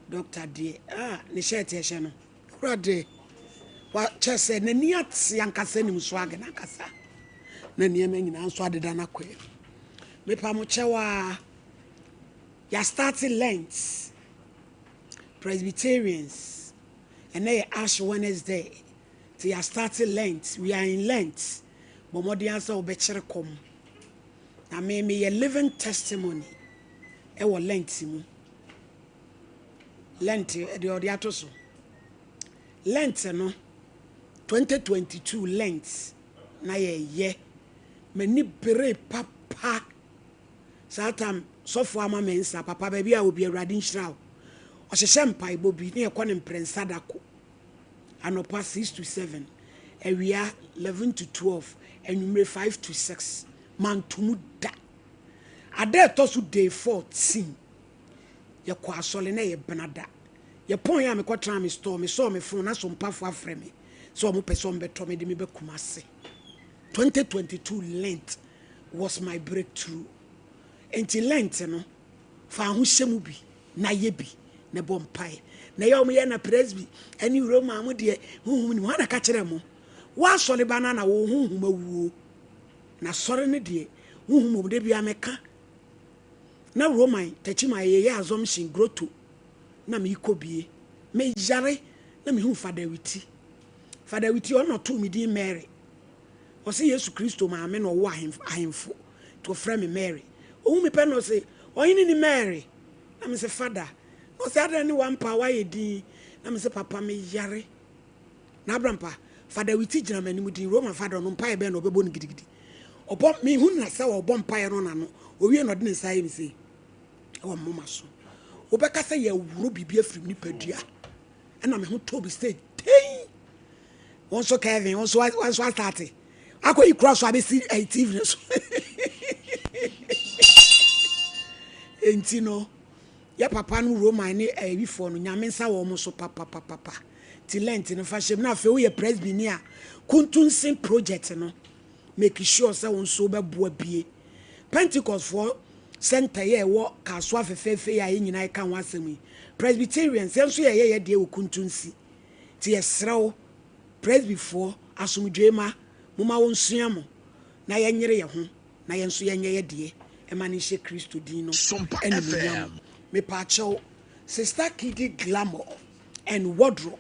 doctor deɛ. Ah, ne shirt ɛhyɛ no. Awurade. Wa kyɛ sɛ n'ani ate ankasa nim swag n'ankasa. Na nneɛma nyinaa nso adeda n'akwan mu. Mepa mo kyɛw a. Yɛ start Lent. Presbyterians. Ɛnɛ yɛ Ash Wednesday nti yɛ start Lent, we are in Lent. Bɔ mmɔden ara sɛ wobɛkyere kɔm. Na me meyɛ living testimony ɛwɔ Lent mu. Lent deɛ ɔde ato so. Lent no 2022 Lent na yɛyɛ. M'ani beree papa. Saa tam sɔfo ama me nsa papa baabi a obi Awurade nhyira wo. Ɔhyehyɛ mpaebɔ bi na yɛkɔ no mprɛnsa da ko. Anɔpa 6 to 7, awia 11 to 12, anwummere 5 to 6. Manto mu da. Ada a ɛtɔ so day 14, yɛkɔ asɔre na ɛyɛ benada. Yɛpɔn yɛ a mekɔtraa me store, mesɔɔ me phone na sompafo afrɛ me sɛ wɔn pɛ sɛ wɔbɛtɔ me de me ba Kumasi. 2022 Lent was my breakthrough. Enti Lent no, fa ho hyɛ mu bi na yɛ bi na bɔ mpae. Na ɛyɛ wɔn yɛ na Presby ne Roma mo deɛ honhom nim. Hwan na ka kyerɛ mo? Wo asɔre ba no na wo honhom awuo. Na sɔre no deɛ honhom wɔ mu. Da biara meka. Na Roman takyima yɛyɛ assumption grotto na meekɔ bie. Meyare na mehu Fada Witi. Fada Witi ɔno na ɔtoo me din Mary. Ɔse Yesu Kristo maame na ɔwo ahemfo nti ɔfrɛ me Mary. Ohu me pɛ na ɔse ɔhene ni Mary? Na mese Fada. Na ɔse adɛn ne wampa a woayɛ din? Na mese papa me yare. Na abrampa Fada Witi gyina m'anim din Roman Fada ɔno mpaeɛ bɛn na ɔbɛbɔ no gidigidi. Ɔbɔ mehu na sɛ ɔbɔ mpaeɛ no n'ano. Owie na ɔde ne nsa ayɛ me sei ɛwɔ me moma so. Wobɛka sɛ yɛworo biribi afiri me nipadua. Ɛna me ho tɔ bi sɛ tei. Wo nso Kevin, wo nso wo nso asate. Akɔ yi kura so abɛsi ɛyi TV no so. Enti no, yɛ papa no Roman ne ɛyifoɔ no, nyame nsa wɔ wɔn so papapapapa. Ti Lent no fa hyɛ mu na afei woyɛ presby ni a, Kuntunsin project no, make sure sɛ wo nso wobɛboa bie. Pentecostfoɔ center yɛ ɛwɔ Kasoa fɛfɛɛfɛ yi a yɛn nyinaa yɛka ho asɛm yi. Presbyterians, yɛn nso yɛyɛ yɛ deɛ wɔ Kuntunsi. Nti yɛsrɛ wo, Presbyfoɔ, asomdwoe ma, momma wɔnsua mo, na yɛnyere yɛn ho, na yɛn nso yɛnyɛ yɛ deɛ ɛma no nhyɛ Kristo din no Sompa animuonyam. FM. Mepaakyɛw, Sister Kidi Glamour and Wardrobe,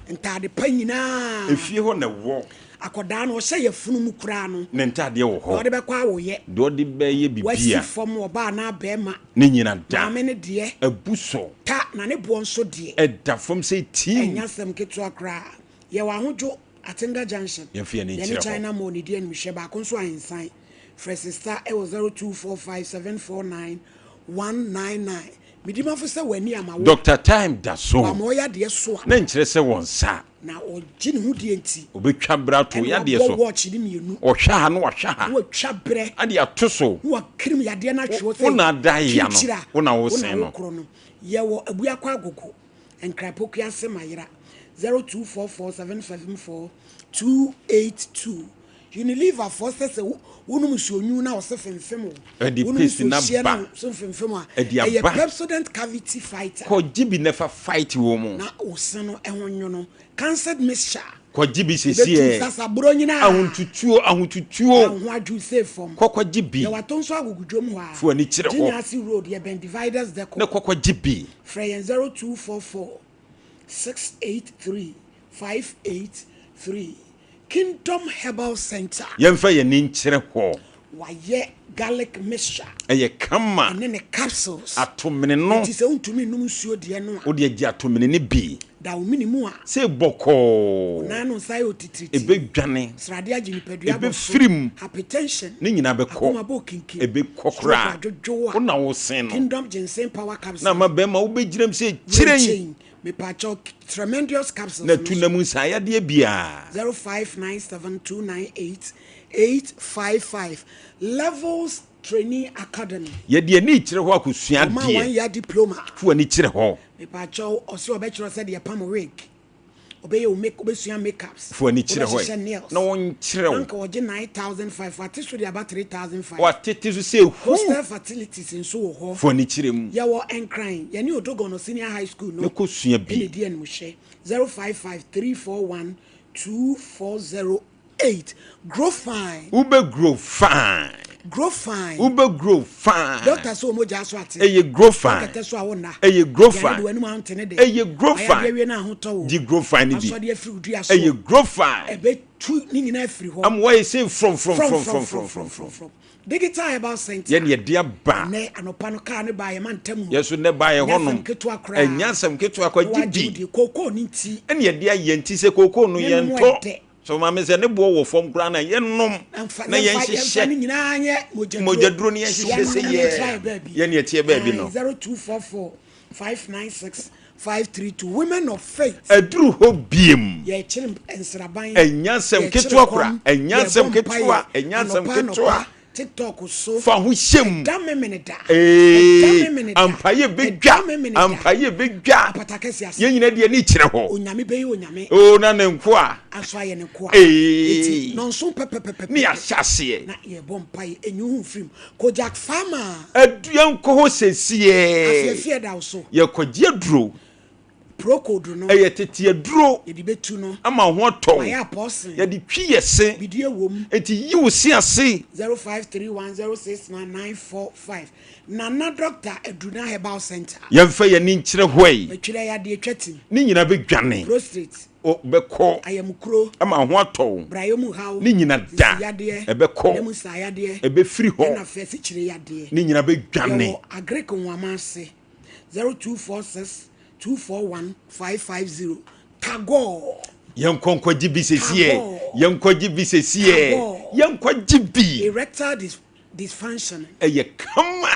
ntaade pa nyinaa. Efie hɔ na ɛwɔ. Akɔdaa no, ɔhyɛ yafunu mu koraa no. Ne ntaadeɛ wɔ hɔ. Deɛ ɔde bɛkɔ awoyɛ. Deɛ ɔde bɛyɛ biribi a. Wasi fam, ɔbaa anaa barima. Ne nyina da. Maame no deɛ. Abu so. Ta, na ne boɔ nso deɛ. Ɛda fam sɛ tim. Ɛnyɛ asɛm ketewa koraa. Yɛwɔ Ahodwo, Atenga Junction. Yɛmfa yɛn ani nkyerɛ Yɛne hɔ. China Mall na ɛdi animhwɛ, baako nso Ahensan. Frɛ Sista wɔ 0245 749 199. Medi mafo sɛ w'ani ama wo. Doctor Time da so. Wama ɔyɛ adeɛ so a. Na nkyerɛ sɛ wɔn nsa. Na ɔgye ne ho die nti. Ɔbɛtwa berɛ ato Ɛna yadeɛ wabɔ so. watch no mmienu. Ɔhwɛ ha na wahwɛ ha. Na watwa berɛ. Ade ato so. Na wakirim yadeɛ no atwe hɔ sɛ Wo na ada ya no. kyirikyiri a. Wo na Wo na wosen no. wokorɔ no. Yɛwɔ Abuakwa Agogo, Nkran Pokuase Mayera, 0244 774 282. Unilever foɔ sɛ sɛ wonom nsuo nwunu na ɔse femfem wo. Ɛde Wonom paste nsuo na hyeɛ na ba. ɔse femfem a, Ɛde ɛyɛ aba. Pepsodent cavity fighter. Kɔ gye bi na fa fight wɔ mu. Na wo se no ɛho nwono. Cancer mixture. Kɔ gye bi sisi Ɛbɛtu ɛ. sasaborɔ nyinaa. Ahotutuo, ahotutuo. Na wo ho adwo sei fam. Kɔ kɔ gye bi. Yɛwɔ Atonso Agogo dwom hɔ a. Fo ani kyerɛ hɔ. Gyinyase road yɛbɛn Dividers Decor. Na kɔ kɔ gye bi. Frɛ yɛn 0244 683 583. Kingdom Herbal Centre. Yɛmfa yɛn ani nkyerɛ hɔ. Wayɛ garlic mixture. Ɛyɛ kama. Ɛne ne capsules. Atomene no. Enti sɛ wontumi nnom nsuo deɛ no a. Wode agye atomene no bi. Da wo mene mu a. Sɛ bɔkɔɔ. Wo nan no nsa ayɛ otitiriti. Ɛbɛdwane. Sradeɛ agye nipadua abɔ so. Ɛbɛfiri mu. Hypertension. Ne nyinaa bɛkɔ. Akoma bɔ kinkin. Ɛbɛkɔ koraa. Stroke adwodwo a. Wo na wosen no. Kingdom Ginseng Power Capsule. Na ama bɛrima wobɛgyina mu sɛ kyerɛn. Mepaakyɛw, Tremendous capsules Na tu nam nsaeyadeɛ biara. 0597 298 855 Levels Training Academy. Yɛde ani kyerɛ hɔ akɔsua Ɔma adeɛ. one year diploma. Fo w'ani kyerɛ hɔ. Mepaakyɛw, ɔse ɔbɛkyerɛ sɛdeɛ pam wig. Ɔbɛyɛ wo make, wobɛsua makeups. Fo w'ani kyerɛ hɔ Wobɛhyehyɛ ɛ. nails. Na wɔnkyerɛ wo. Na nka ɔgye 9,500, wate so de aba 3,500. Watete so sɛ hu. Hostel facilities nso wɔ hɔ. Fo w'ani kyerɛ mu. Yɛwɔ Nkran, yɛne Odogono Senior High School no Ne kɔsua bi. ɛna ɛdi animhwɛ. 055 341 2408. Grow fine. Wobɛ grow fine. Grow fine. Wobɛ grow fine. Doctor sɛ wɔn mogya so ate. Ɛyɛ grow fine. Wakɛtɛ so a wo nna. Ɛyɛ grow Yare fine. de w'anim ante ne de. Ɛyɛ grow Wayɛ fine. adeɛ wie na ahotɔ wo. Gye grow fine no bi. Asɔde afiri wo dua so. Ɛyɛ grow fine. Ɛbɛtu ne nyinaa afiri hɔ. Ama wayɛ sei frɔm frɔm Frɔm frɔm frɔm frɔm frɔm frɔm frɔm frɔm frɔm frɔm. frɔm. Digital Herbal Center. Yɛn yɛde aba. Ɛnɛ anɔpa no kaa no baa yɛn mantam hɔ. Yɛn so nnɛ baa yɛn Ɛnyɛ asɛm hɔnom. ketewa koraa. Ɛnyɛ asɛm ketewa koraa. Na Gye wagye di. wo die. Kookoo no nti. Ɛna yɛde ayɛ nti sɛ kookoo no Ne nom yɛntɔ. ɛdɛ. So maame sɛ ne boɔ wɔ fam koraa na yɛnnom na yɛnhyehyɛ mogyaduro no yɛnhyehyɛ sɛ yɛ yɛne ɛteɛ baabi no. 0244 596 532 Women of Faith. Aduru hɔ biem. Yɛkyere nsraban. Ɛnyɛ asɛm ketewa kora. Ɛnyɛ asɛm ketewa. Ɛnyɛ asɛm ketewa. TikTok so. Fa ho hyɛ mu. Ɛda memene da. Ee, ampaeɛ bɛdwa. Ampaeɛ bɛdwa. Apata kɛse ase. Yɛn nyinaa deɛ ani kyerɛ hɔ. Onyame bɛyɛ onyame. Oo, na ne nkoa. Aso ayɛ ne nkoa. Ee. Eti nɔnso pɛpɛpɛpɛ. Ne yɛahyɛ aseɛ. Na yɛbɔ mpaeɛ enyi ho mfirim. Kojak Farmer. Adu yɛnkɔ hɔ sɛsiɛ. Afiafi ɛda wo so. Yɛkɔgye aduro. Procold no. Ɛyɛ tete aduro. Yɛde bɛtu no. Ama ho atɔ wo. Wayɛ apɔsen. Yɛde twi yɛ se. Bidie wom. Enti yi wo se ase. 0531069945 Nana Doctor Aduna Herbal Center. Yɛmfa yɛn ani nkyerɛ hɔ yi. Atwire yadeɛ twa tim. Ne nyinaa bɛdwane. Prostate. O bɛkɔ. Ayamukuro. Ama ho atɔ wo. Brayɛ mu haw. Ne nyina da. Sisi yadeɛ. Ɛbɛkɔ. Ɛmu saa yadeɛ. Ɛbɛfiri hɔ. Ɛna fɛ sikyire yadeɛ. Ne nyina bɛdwane. Yɛwɔ Agric Nwama ase. 0246 241 550 Tagore. Yɛnkɔ nkɔgye bi sesiɛ. Yɛnkɔgye bi sesiɛ. Yɛnkɔgye bi. Erectile dysfunction. Ɛyɛ kama.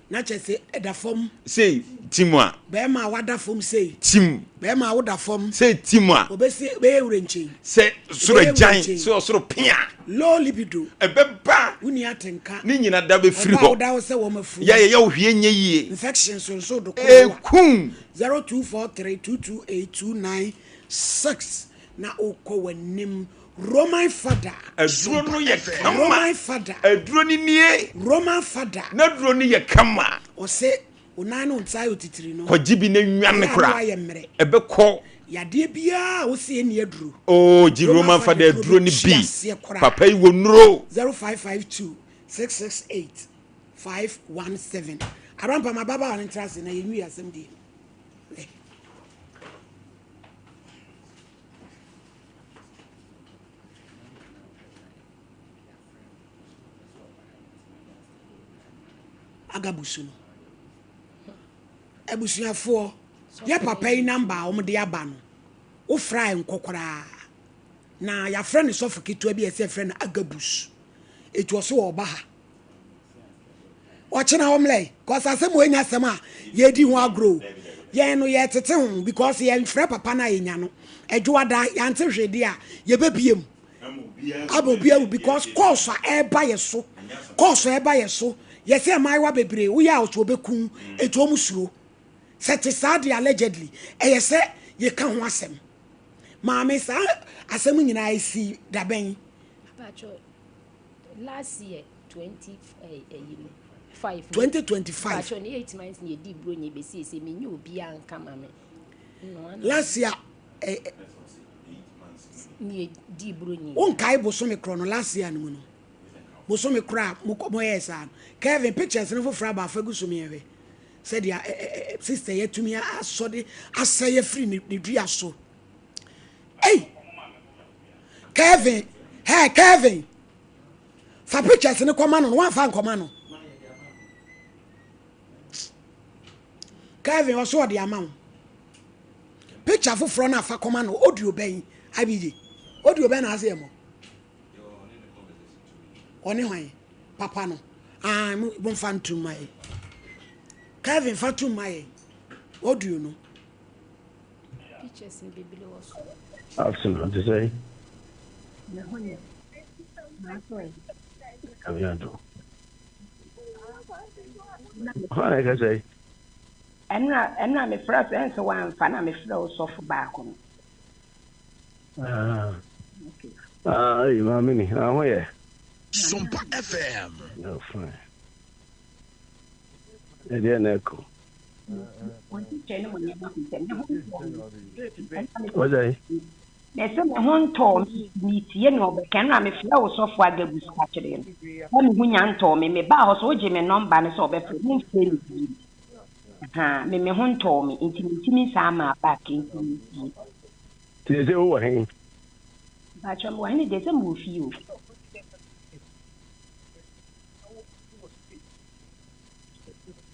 Na kyerɛ sɛ ɛda fam. Sei tim a. Bɛrima a wada fam sei. Tim. Bɛrima a woda fam. Sei tim a. Obesi bɛyɛ wura nkyɛn. Sɛ soro agyan sɛ ɔsoro pia. Low libido. Ɛbɛba. Wuni atenka. Ne nyina da bɛfiri hɔ. Ɔba a woda hɔ sɛ wɔn afuru. Yɛ yɛ wohwie nyɛ yie. Infection so nso do kɔ. Ekum. 0243 228 296 na okɔ w'anim. Roman fada. Aduro no yɛ kama. Roman fada. Aduro ni nie. Roman fada. N'aduro no yɛ kama. Ɔsɛ onan no nsa ayɛ otitiri no. Kɔgye bi na nwa ne kora. Ayɛ mmerɛ. Ɛbɛkɔ. Yadeɛ biara a wosi eni aduro. Oo gye Roman fada aduro ni bi. Papa yi wɔ nuro. 0552 668 517. Arampa ma baba ne ntra se na yɛnwi asɛm die. Agabusu no. Abusuafoɔ, yɛ papa yi namba a wɔde aba no, wofra nkɔ koraa. Na yɛafrɛ no sɔfo ketewa bi a ɛsɛ frɛ no Agabus. Etu ɔso wɔ ɔba ha. Ɔkyena ɔmlɛ, kɔsa asɛm wɔ enya asɛm a yɛdi ho agorɔ. Yɛn no yɛtete ho because yɛmfrɛ papa no a yɛnya no. Adwoada yɛante hwee deɛ a yɛbɛbie mu. Aba obi awu because course a ɛreba yɛ so. Course a ɛreba yɛ so. Yɛsɛ mmaayewa bebree woyɛ a ɔso ɔbɛkum etu ɔmo suro. Sɛ te saa deɛ allegedly ɛyɛ sɛ yɛka ho asɛm. Maame saa asɛm nyinaa esi dabɛn. Last year 20 5 2025. Pacho ne 8 months ne yɛdi buro nye bɛsi ese menye obiara nka ma me. Last year ne yɛdi buro nye. Wonkae bosome korɔ no last year no mu no. Bosome korɔ a moyɛɛ saa no. Kevin pictures no foforɔ aba afa gu so mmiɛnhwɛ. Sɛdeɛ sister yɛtumi asɔde asɛe afiri ne dua so. Ei! Kevin, hey Kevin. Fa pictures no kɔma no no wamfa nkɔma no. Kevin ɔso ɔde ama wo. Picture foforɔ no afa kɔma no audio bɛn abigye. Audio bɛn na ase yɛ mo. Ɔne hwan? Papa no. Ah, momfa ntom ma yɛ. Kevin fa tom ma yɛ. Audio no. Pictures no bebree wɔ so. Afternoon, te sɛ. Abianto. Hwan na ɛkasa yi? Ɛnna mefrɛ sɛ ɛnsɛ wamfa na mefrɛ wo sɔfo baako no. Ah, ah, ayi maame ni, ah, ho yɛ. Sompa FM. No, fine. Ɛdeɛ na ɛkɔ. Wɔn kyekyɛ ne mo nneɛma ho sɛ ne ho Wɔsɛ yi? Mese me ho ntɔɔ me nti meretie nea ɔbɛka. Ɛno na mefrɛɛ wo sɔfo Agabus ka kyerɛɛ no sɛ me ho nya ntɔɔ me. Mebaa hɔ so wogyee me nɔmba no sɛ ɔbɛfrɛ. Momfrɛ me bio. Ahaa, me me ho ntɔɔ me nti mentumi nsan mmaa back nti meretie. Nti seesei wowɔ he? Mpakyɛw mewɔ hene deɛ sɛ mewɔ fie o.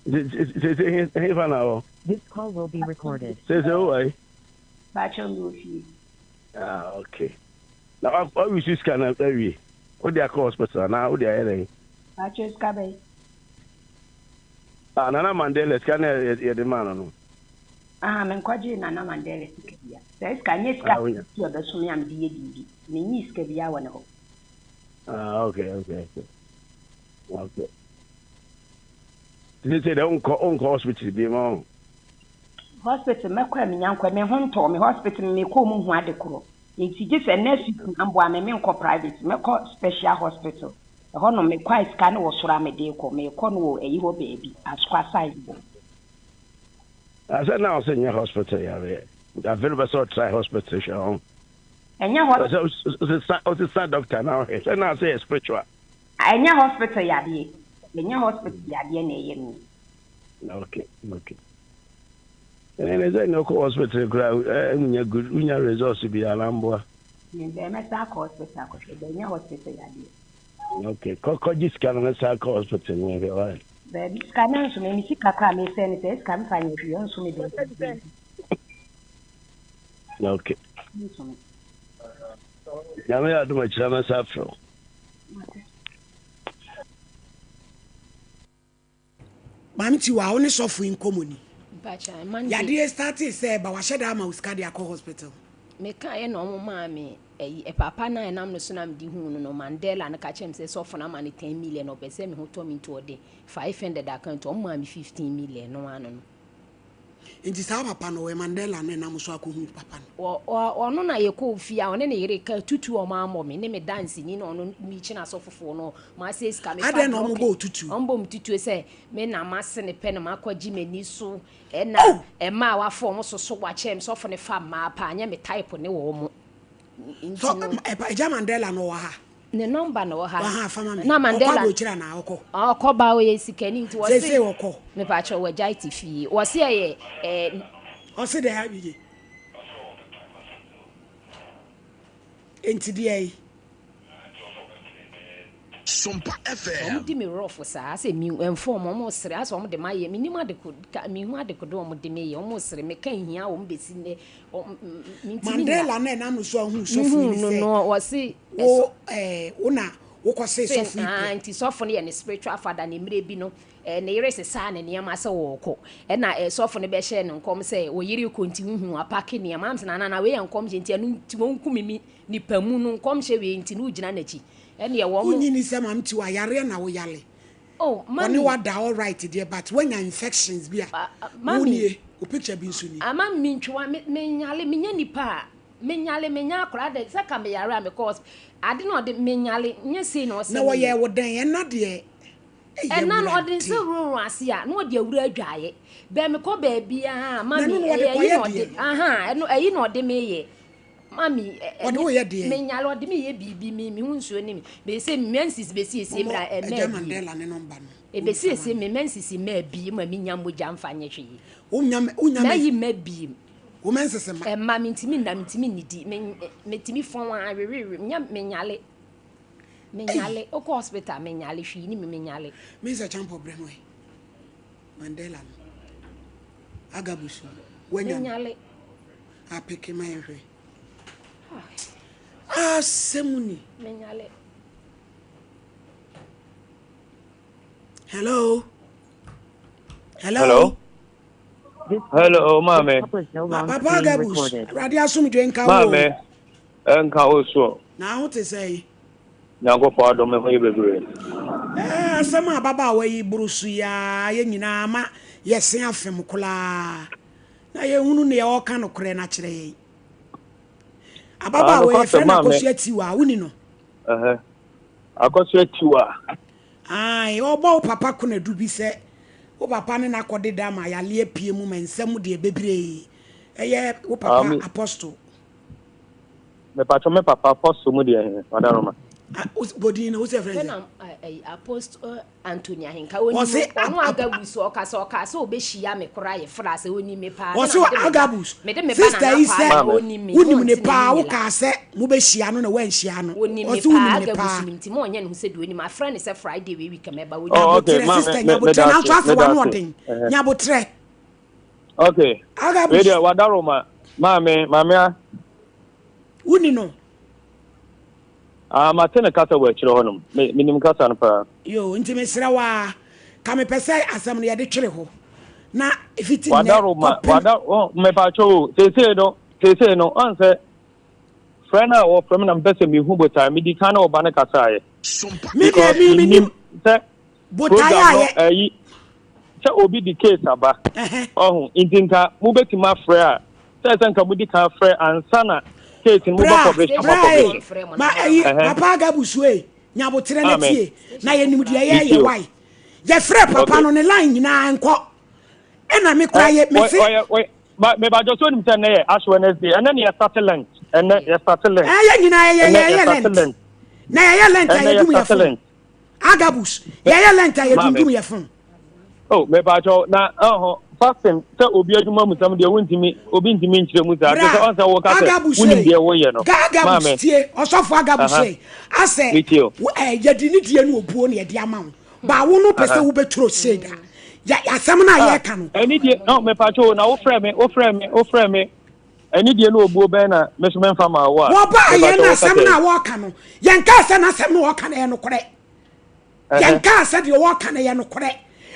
Seesei hefa na wɔ? This call will be recorded. Seesei wowɔ he? Mpakyɛw mewɔ fie. Ah okay. Na wa wa use sika na awie. Wode akɔ hospital anaa wode ayɛ dɛn? Mpakyɛw sika bɛn? Ah Nana Mandela sika na yɛde maa no no. Ah menkɔgyee Nana Mandela sika bia. Saa sika nyɛ sika a mede ɛbɛso me a mede yɛ biribi. Menyii sika biara wɔ ne hɔ. Ah okay okay okay. Okay. Sɛ sɛ dɛ wonkɔ wonkɔ hospital bi ma wo. Hospital mɛkɔ a menya nkɔ me ho ntɔɔ me hospital me mekɔɔ mu hu ade korɔ nti gye sɛ next week na mboa me menkɔ private mɛkɔ special hospital ɛhɔ nom mekɔ a sika no wɔ soro a mede kɔ mekɔ no wɔ ayi hɔ baabi asokwa side hɔ. Asɛ na ɔsɛ nyɛ hospital yareɛ afei no bɛsɛ ɔtry hospital hwɛ ho. Ɛnyɛ hospital. Ɔsesa doctor na ɔhwɛ sɛ na ɔsɛ yɛ spiritual. Ɛnyɛ hospital yadeɛ ɛnyɛ hospital yadeɛ na ɛyɛ me. Okay okay ɛnɛ ne sɛ ne ɔkɔ hospital kura wonya good wonya results bi anaa mboa. Bɛn mɛsa akɔ hospital akɔhwɛ bɛn nyɛ hospital yadeɛ. Okay kɔ kɔgye sika no mɛsa akɔ hospital no hwɛ why. Baabi sika no nso me me sika koraa mesɛ ne sɛ sika mefa nyɛ hwee ɔnso me baabi. Okay. Nso me. Nyame yɛ adom akyira mɛsa afrɛ wo. Maame Tiwa, wo ne sɔfo yi nkɔmmɔ ni. Yadeɛ startee sɛ ɛba, wahyɛ da ama wo sika de akɔ hospital. Mekaeɛ na wɔn maa me ɛyi papa no a ɛnam no so na mede huu no no Mandela no ka kyerɛ me sɛ sɔfo no ama no 10 million ɔpɛ sɛ me ho tɔ me nti ɔde 500 aka nti wɔn maa me 15 million no ano no. Nti saa papa no ɔyɛ Mandela no ɛnam so akɔhu papa no. Wɔ ɔ ɔno na yɛkɔɔ fie a ɔne ne yere ka tutu ɔmo ammɔ me ne me danseni na ɔno mikyi n'asɔfofoɔ no ɔmo asɛe sika mefa Adɛn na ɔmo drɔke bɔɔ tutu? ɔmo bɔ me tutuo sɛ me na mase ne pɛ na makɔgye m'ani so ɛna Oh! ɛmaa wafa ɔmo soso wakyɛm sɔfo no fa mmaa paa nyɛ me type ne wɔn nti So no. Agya Mandela no ɔwɔ ha? Ne number na wɔ ha. Waha fa ma me. Na Ɔkɔ Mandela. aburokyire anaa ɔkɔ? Ɔkɔ ba ɔyɛ sikani nti wɔse. Seesei ɔkɔ. Mepakyɛw wagyae te fie. Wɔse ɛyɛ ɛɛ. Ɔse dɛn Abigye? Enti deɛn? Sompa FM. Wɔn di me rough saa asɛ mi ɛnfa wɔn wɔn sere asɛ wɔn de ma yɛ mi nim adeko ka mi hu adekode wɔn de me yɛ wɔn sere me ka nhia wɔn besi nnɛ wɔn mi ntumi nna. Mandela na ɛnam no so ahuu sɔfo yi Mehuu ne no sɛ no ɔse wo ɛɛ wo na wokɔsee Sen sɔfo yi ah pɛ. nti sɔfo no yɛ ne spiritual father ne mmerɛ bi no eh, ne yere sesaa ne nneɛma sɛ wɔɔkɔ ɛna eh, sɔfo no bɛhyɛɛ no nkɔm sɛ wo yere rekɔ nti wohu apake nneɛma am sɛ nana na wei yɛ nkɔmhyɛ nti ɛno nti wɔnku me me nipa mu no nkɔmhyɛ wei nti no wogyina n'akyi ɛneɛ wɔn Wonnye nni sɛ Maame Tiwa yareɛ na woyale? Oh Ɔne mummy. wo ada alright deɛ but woanya infections bi a Ah, ah, wo mummy. nie, wo picture bi nso nie. Ah, mummy mentwewa me menyale menyɛ nipa a menyale menyɛ akwadaa dɛ sɛ ka meyare a mekɔ hosp ade na ɔde menyale nyɛ sei na ɔsɛ Na me wɔyɛɛ wo dɛn? Ɛna deɛ ei Ɛna no ɔde Awurade. nsa wurawura ase a na ɔde awura adwaeɛ bɛɛ mekɔ baabiara Na mummy ɛno na wɔde ɛyɛ ɛyi kɔyɛ na ɔde deɛn? ahaa ɛno ɛyi na ɔde meyɛ Mami, Ɔde wo yɛ deɛn? Menyare, ɔde me yɛ biribi, me me ho nsuo ne me. Bɛsɛ me menses bɛsiesie Mommɔ mmerɛ a ɛmɛ Agya abie. Mandela ne nɔmba no. Ɛbɛsiesie me menses mma abie ma menya mogya mfa nyɛ hwee. Wonya wonya Mayi mma abie. Wo menses mma? Ɛmma, mentumi nna, mentumi nnidi, me metumi fɔn a wewewe, nya menyare. Menyare, wokɔ hospital menyare, hwee ni me menyare. Mensa Champɔ brɛ mo ɛ. Mandela no. Agabus no. Wanya no. Menyare. Apeke ma yɛnhwɛ. Asɛm ni. Menyale. Hello. Hello. Hello. Hello, maame. Papa Agabus, Awurade asomdwe nka wo. Maame, nka wo so. Na ho te sɛ. Nyankopɔn adom me ho yɛ bebree. Ɛɛ asɛm a ababaawa yi boro so yi ara yɛn nyinaa ma yɛse afem koraa. Na yɛnhunu nea ɔreka nokorɛ no akyerɛ yɛn. Ababaawa yi, yɛfrɛ no Akosua Tiwa, woni no? Akosua Tiwa. Ae, ɔbɔ wo papa konadu bi sɛ wo papa ne no akɔdeda ma yale apue mu ma nsɛm deɛ bebree. Ɛyɛ wo papa Apostle. Mepatwɔ me papa apostle mu deɛ he? Wadaroma. Ah, bodin no, wo sɛ frɛ sɛ? Apostle Anthony Ahenka onim Ɔse ɔno Agabus ɔka sɛ ɔka sɛ ɔbɛhyia me koraa yɛ fra sɛ onim me paa Ɔse Agabus mede me ba sister Nana yi Kwame sɛ onim me wonim ne ɔnte paa n'ani wo nyela kaa sɛ mobɛhyia no na woanhyia no onim me ɔse paa wonim ne Agabus paa. nim nti ma ɔnyɛ ne ho sɛ deɛ onim afrɛ ne sɛ Friday wei week mɛba onim Oh, okay, Nyabotrɛ maame, sister me, nyabotrɛ meda nanso ase, asɛ meda wano ase. ɔden Ɛhɛ. nyabotrɛ. Okay. Wei Agabus deɛ wadaroma maame, maame a. Woni no. Ah, mate ne kasa wɔ akyire hɔnom. Me, menim kasa no paa. Yoo, nti mesrɛ wo ara, ka mepɛ sɛ asɛm no yɛde twere hɔ, na ɛfiti nnɛ Wadaroma, kɔpem. wada, oh, mepatwo o, seesei no, seesei no, ɔn sɛ, frɛ no a wɔfrɛ me na mepɛ sɛ mehu botae, medi kan ne ɔba no kasaeɛ. Me deɛ, Because me menim menim sɛ botae program a no, yɛ. ɛyi, sɛ obi de case aba, ɔho, nti nka mobɛtumi afrɛ a, sɛ sɛ nka modi kan frɛ ansa na case no mobɛ Bra, publish ama bra publish. e, ma ɛyi, papa Agabusu e, nyabotrɛ na tie, na yɛnim deɛ yɛyɛ wae. Yɛfrɛ papa no ne line nyinaa nkɔ, ɛna me kora yɛ, me se. Mebadwo so nim sɛ ɛnɛ yɛ Ash Wednesday, ɛnɛ ne yɛ start Lent, ɛnɛ yɛ start Lent. Ɛyɛ nyinaa yɛ yɛ yɛ Lent, na yɛyɛ Lent a yɛdum yɛ fon. Agabus, yɛyɛ lent a yɛdundum yɛ fon. Oh, mepatwɔ na ɔhɔ fasting sɛ obi adwuma mu sɛm deɛ wontumi obi ntumi nkyerɛ mu saa Bra, sɛ ɔnsɛ woka sɛ Agabus wonim ei, deɛ woyɛ no. Agabus Maame. tie, ɔsɔfo Agabus Aha. ei, asɛ Metie o. wo- eh, yɛde ne die no obuo na yɛde ama wo. Ba wo no pɛ sɛ Aha. wobɛturo shade a, yɛ asɛm no a Ah, yɛreka no. ɛne deɛ no mepatwɔ o na wofrɛ me wofrɛ me wofrɛ me ɛne deɛ no obuo bɛn na me so memfa ma wo a Wɔbaa yɛn mepatwɔ no woka asɛm sɛ no a wɔreka no, yɛnkaa sɛ n'asɛm no a ɔreka no ɛyɛ nokorɛ. Yɛnkaa sɛ deɛ wɔreka no yɛ nokorɛ.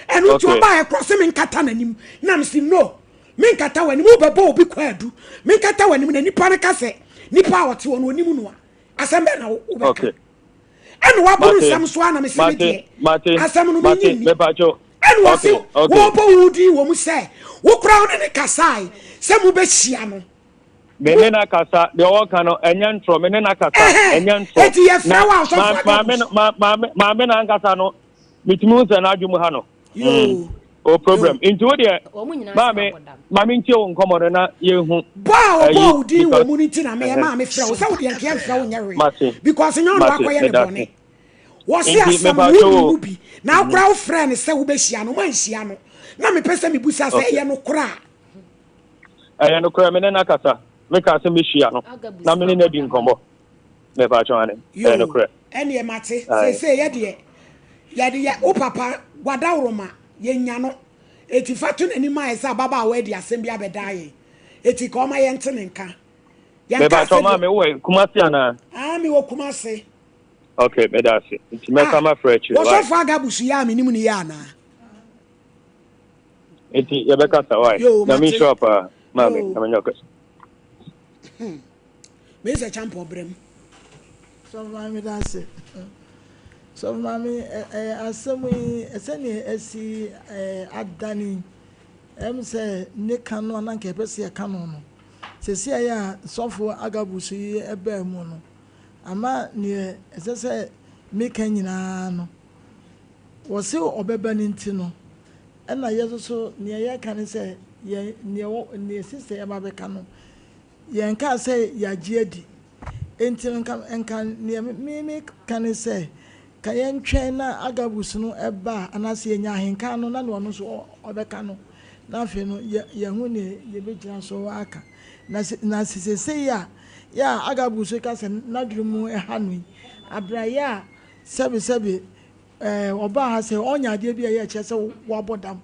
Ɛno nti ɔbaa ɛkorɔ sɛ menkata n'anim. Na mese no, menkata w'anim. Wobɛbɔ obi kwaadu. Menkata w'anim na nipa no ka sɛ nipa a ɔte hɔ no ɔnim no a, asɛm bɛn na wobɛka? Ɛna waboro nsɛm so a na mese me deɛ asɛm no menyi nni. Ɛna ɔse wɔbɔ wo din wɔ mu sɛ wo koraa wo ne ne kasae sɛ mobɛhyia no. Me ne no akasa, deɛ ɔreka no, ɛnyɛ ntorɔ, me ne no akasa, ɛnyɛ ntorɔ. Eti yɛfrɛ wo a ɔsɔfo Maame no, maame, maame no ankasa no, metumi hu sɛ n'adwene mu ha no. Yoo. O problem. Nti wo deɛ, maame, maame ntie wo nkɔmɔ no na yɛnhu. Bɔ a ɔbɔ wo din wɔ mu no nti na meyɛ maa mefrɛ wo sɛ wo deɛ nkeɛ mfrɛ wo nyɛ hwee. Because nyɛ ɔno akɔyɛ ne bɔne. Wɔse asɛm no wonni mu bi na akora wo frɛ no sɛ wobɛhyia no, moanhyia no. Na mepɛ sɛ mebusa sɛ ɛyɛ nokorɛ a. Ɛyɛ nokorɛ, me ne no akasa. Mekaa sɛ mɛhyia no na me ne no adi nkɔmmɔ. Mepakyɛw ane, ɛyɛ nokorɛ. Yoo, ɛneɛ mate. Seesei yɛ deɛ, yɛde yɛ, wo papa, wadaworoma, yɛnya no. Eti fa to n'anim ayɛ sɛ ababaawa adi asɛm bi abɛdaa yɛn. Eti ka ɔma yɛnte ne nka. Yɛnkaa Mepakyɛw sɛ deɛ. maame, wowɔ Kumasi anaa? Ah, mewɔ Kumasi. Okay, meda ase. Nti mɛsan Ah, mafrɛ akyire, why? Wɔsɔfo Agabus yi a menim no yie anaa? Nti yɛbɛkasa why? Yoo, Nyame mate. nhyira wo paa maame, Yoo. Nyame nyɛ wo kɛse. Hmm. Mese Champɔ brɛ mu. Sɔfo maame meda ase. Sɔfo maame ɛɛ asɛm yi sɛnea asi ɛɛ adane yi ɛm sɛ ne ka no a na nka yɛpɛ sɛ yɛka no no sɛsi ayɛ a sɔfo Agabus yi ɛbaa mu no ama neɛ ɛsɛ sɛ meka nyinaa no Wɔse ɔbɛba no nti no, ɛna yɛ nso so neɛ yɛka ne sɛ yɛn neɛ wɔ neɛ sister yi aba abɛka no, yɛnkaa sɛ yɛagye adi. Enti no nka nka neɛ me meka ne sɛ, ka yɛntwɛn na Agabus no ba a, anaasɛ yɛnya ahenkan no na neɛ ɔno nso ɔbɛka no, na afei no yɛ yɛahu neɛ yɛbɛgyina so aka. Na se na se seesei a yɛ a Agabus ka sɛ n'adwene mu ha no yi, abrayɛ a Sɛbesɛbe, ɛɛ, ɔbaa ha sɛ ɔnyɛ adeɛ bi a ɛyɛ ɛkyerɛ sɛ wabɔ dam,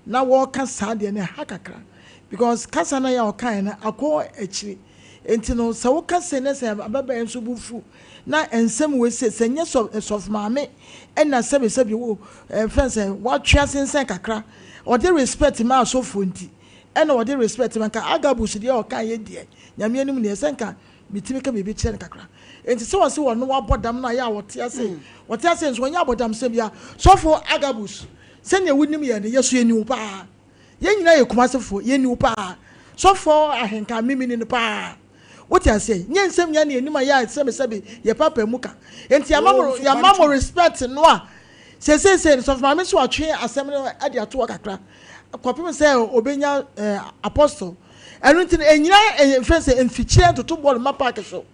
na wɔreka saa deɛ no ɛha kakra because kasa no a ɛyɛ a ɔkaeɛ no akɔ akyiri. Nti no sɛ woka sei na sɛ ababaa yi nso bo fu na nsɛm wei sei, sɛ nyɛ sɔ sɔfo maame ɛna sɛbesɛbe wo ɛɛ fɛn sɛ watwe asensɛn kakra, ɔde respect ma asɔfoɔ nti ɛna ɔde respect ma nka Agabus deɛ ɔkaeɛ deɛ Nyame anim neɛ sɛ nka Metumi ka biribi kyerɛ no kakra. Enti sɛ ɔse ɔno wabɔ dam no a, ɛyɛ a ɔte ase. Ɔte ase nso, ɔnyɛ abɔdamsɛm biara. Sɔfo Agabus, sɛnea wonim yɛn no, yɛ so yɛni wo paa. Yɛn nyinaa yɛ Kumasefoɔ, yɛni wo paa. Sɔfo Ahenka, me meni no paa. Wote aseɛ? Nyɛ nsɛm nyinaa na yɛnim a yɛ a sɛbesɛbe yɛpaapae mu ka. Enti yɛama mo, yɛama mo respect no a, seeseesei no, Sɔfo Maame nso atwe asɛm no de ato hɔ kakra kɔpem sɛ ɔbɛnya eh, apostle. Ɛno nti no, ɛnyina mfɛn sɛ mfikyire ntoto bɔɔl mma paake so.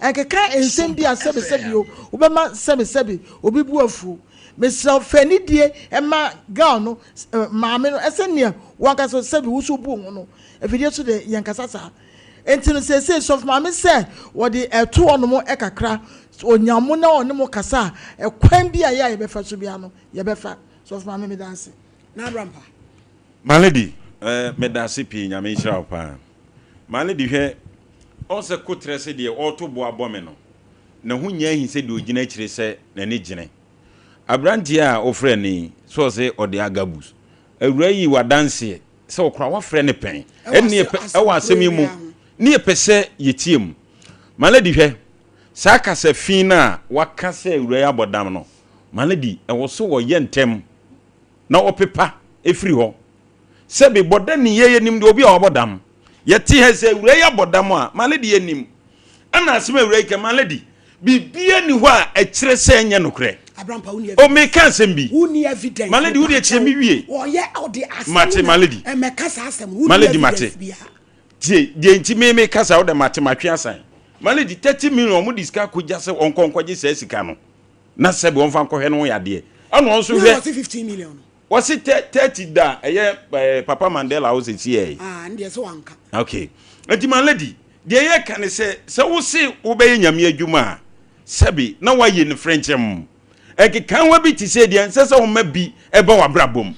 Ɛnkeka nsɛm bi a sɛbesɛbe o, wobɛma sɛbesɛbe obi bo afuo. Mesrɛ wo, fa anidie ma girl no maame no sɛdeɛ wo ankasa sɛbe wo nso wobu wo ho no. Afidie so deɛ, yɛnkasa saa. Enti no seesei sɔfo maame sɛ wɔde ɛto hɔnom kakra, ɔnya mo na ɔne mo kasa a, ɛkwan bi a ɛyɛ a yɛbɛfa so biara no, yɛbɛfa. Sɔfo maame, meda ase. N'abra mpa. My lady eh, meda ase pii Nyame nhyira wo paa. My lady hwɛ, ɔn sɛ kotrɛ se deɛ ɔɔto bo abɔ me no, ne ho nyɛ ahi sɛ deɛ ɔgyina akyire sɛ n'ani gyene. Abranteɛ a wofrɛ no yi, sɛ ɔse ɔde agabus. Awura yi wadanseɛ sɛ ɔkora wafrɛ no pɛn. Ɛne yɛpɛ, ɛwɔ asɛm yi mu, ne yɛpɛ sɛ yɛtie mu. My lady hwɛ, saa kasa fi no a waka sɛ awura yi abɔ dam no, my lady, ɛwɔ so wɔyɛ ntɛm na ɔpepa firi hɔ. Sɛbe bɔ da ni yɛ yɛnim deɛ obi a wabɔ dam. Yɛte ha sɛ awura yi abɔ dam a, my lady yɛnim. Ɛna asɛm awura yi ka, my lady, biribiara ni hɔ a ɛkyerɛ sɛ ɛnyɛ nokorɛ. O meka asɛm bi. My lady, wo deɛ tie me wie. Mate, my lady. My lady, mate. Tie, deɛ nti me me kasa wo de mate matwe asan. My lady, 30 million wɔn de sika akɔgya sɛ ɔnkɔ nkɔgye saa sika no. Na sɛbe wɔmfa nkɔhwɛ ne ho yadeɛ. Ɛna wɔn nso hwɛ. Wɔsi 15 million no. Wɔsi 30 da ɛyɛ ɛɛ Papa Mandela wo sɛ sie. Ah, ne deɛ sɛ wanka. Okay. Nti my lady, deɛ yɛ ka ne sɛ sɛ wo se wobɛyɛ nyame adwuma a, sɛbe na wayɛ no frɛnkyɛm. Nkekaawa bi te sɛ deɛ ɛnsɛ sɛ woma bi ɛba w'abrabɔ mu.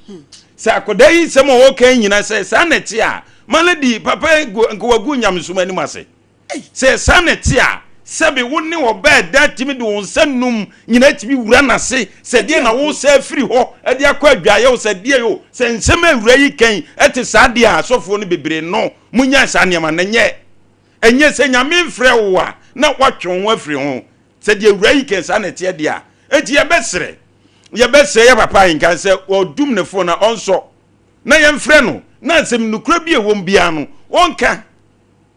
Sɛ akwadaa yi nsɛm a ɔreka yi nyina sɛ saa na ɛte a, my lady, papa yi gu nka wagu nyamesom anim ase. Sɛ saa na ɛte a, sɛbe wo ne ɔbaa ɛda tumi de wo nsa num nyinaa tumi wura n'ase, sɛ deɛ na wosa afiri hɔ de akɔ adwaeɛ o, sɛ deɛ o, sɛ nsɛm a awura yi ka yi ɛte saa deɛ a, asɔfoɔ no bebree no, monyae saa nneɛma no, ɛnyɛ, ɛnyɛ sɛ Nyame mfrɛ wo a na woatwe wo ho afiri ho, sɛ deɛ awura yi ka yi saa na ɛteɛ deɛ a, enti yɛbɛsrɛ, yɛbɛsrɛ yɛ papa ahenkan sɛ ɔdum ne fon na ɔnsɔ, na yɛmfrɛ no, na nsɛm nokorɛ bi a ɛwɔ mu biara no, ɔnka.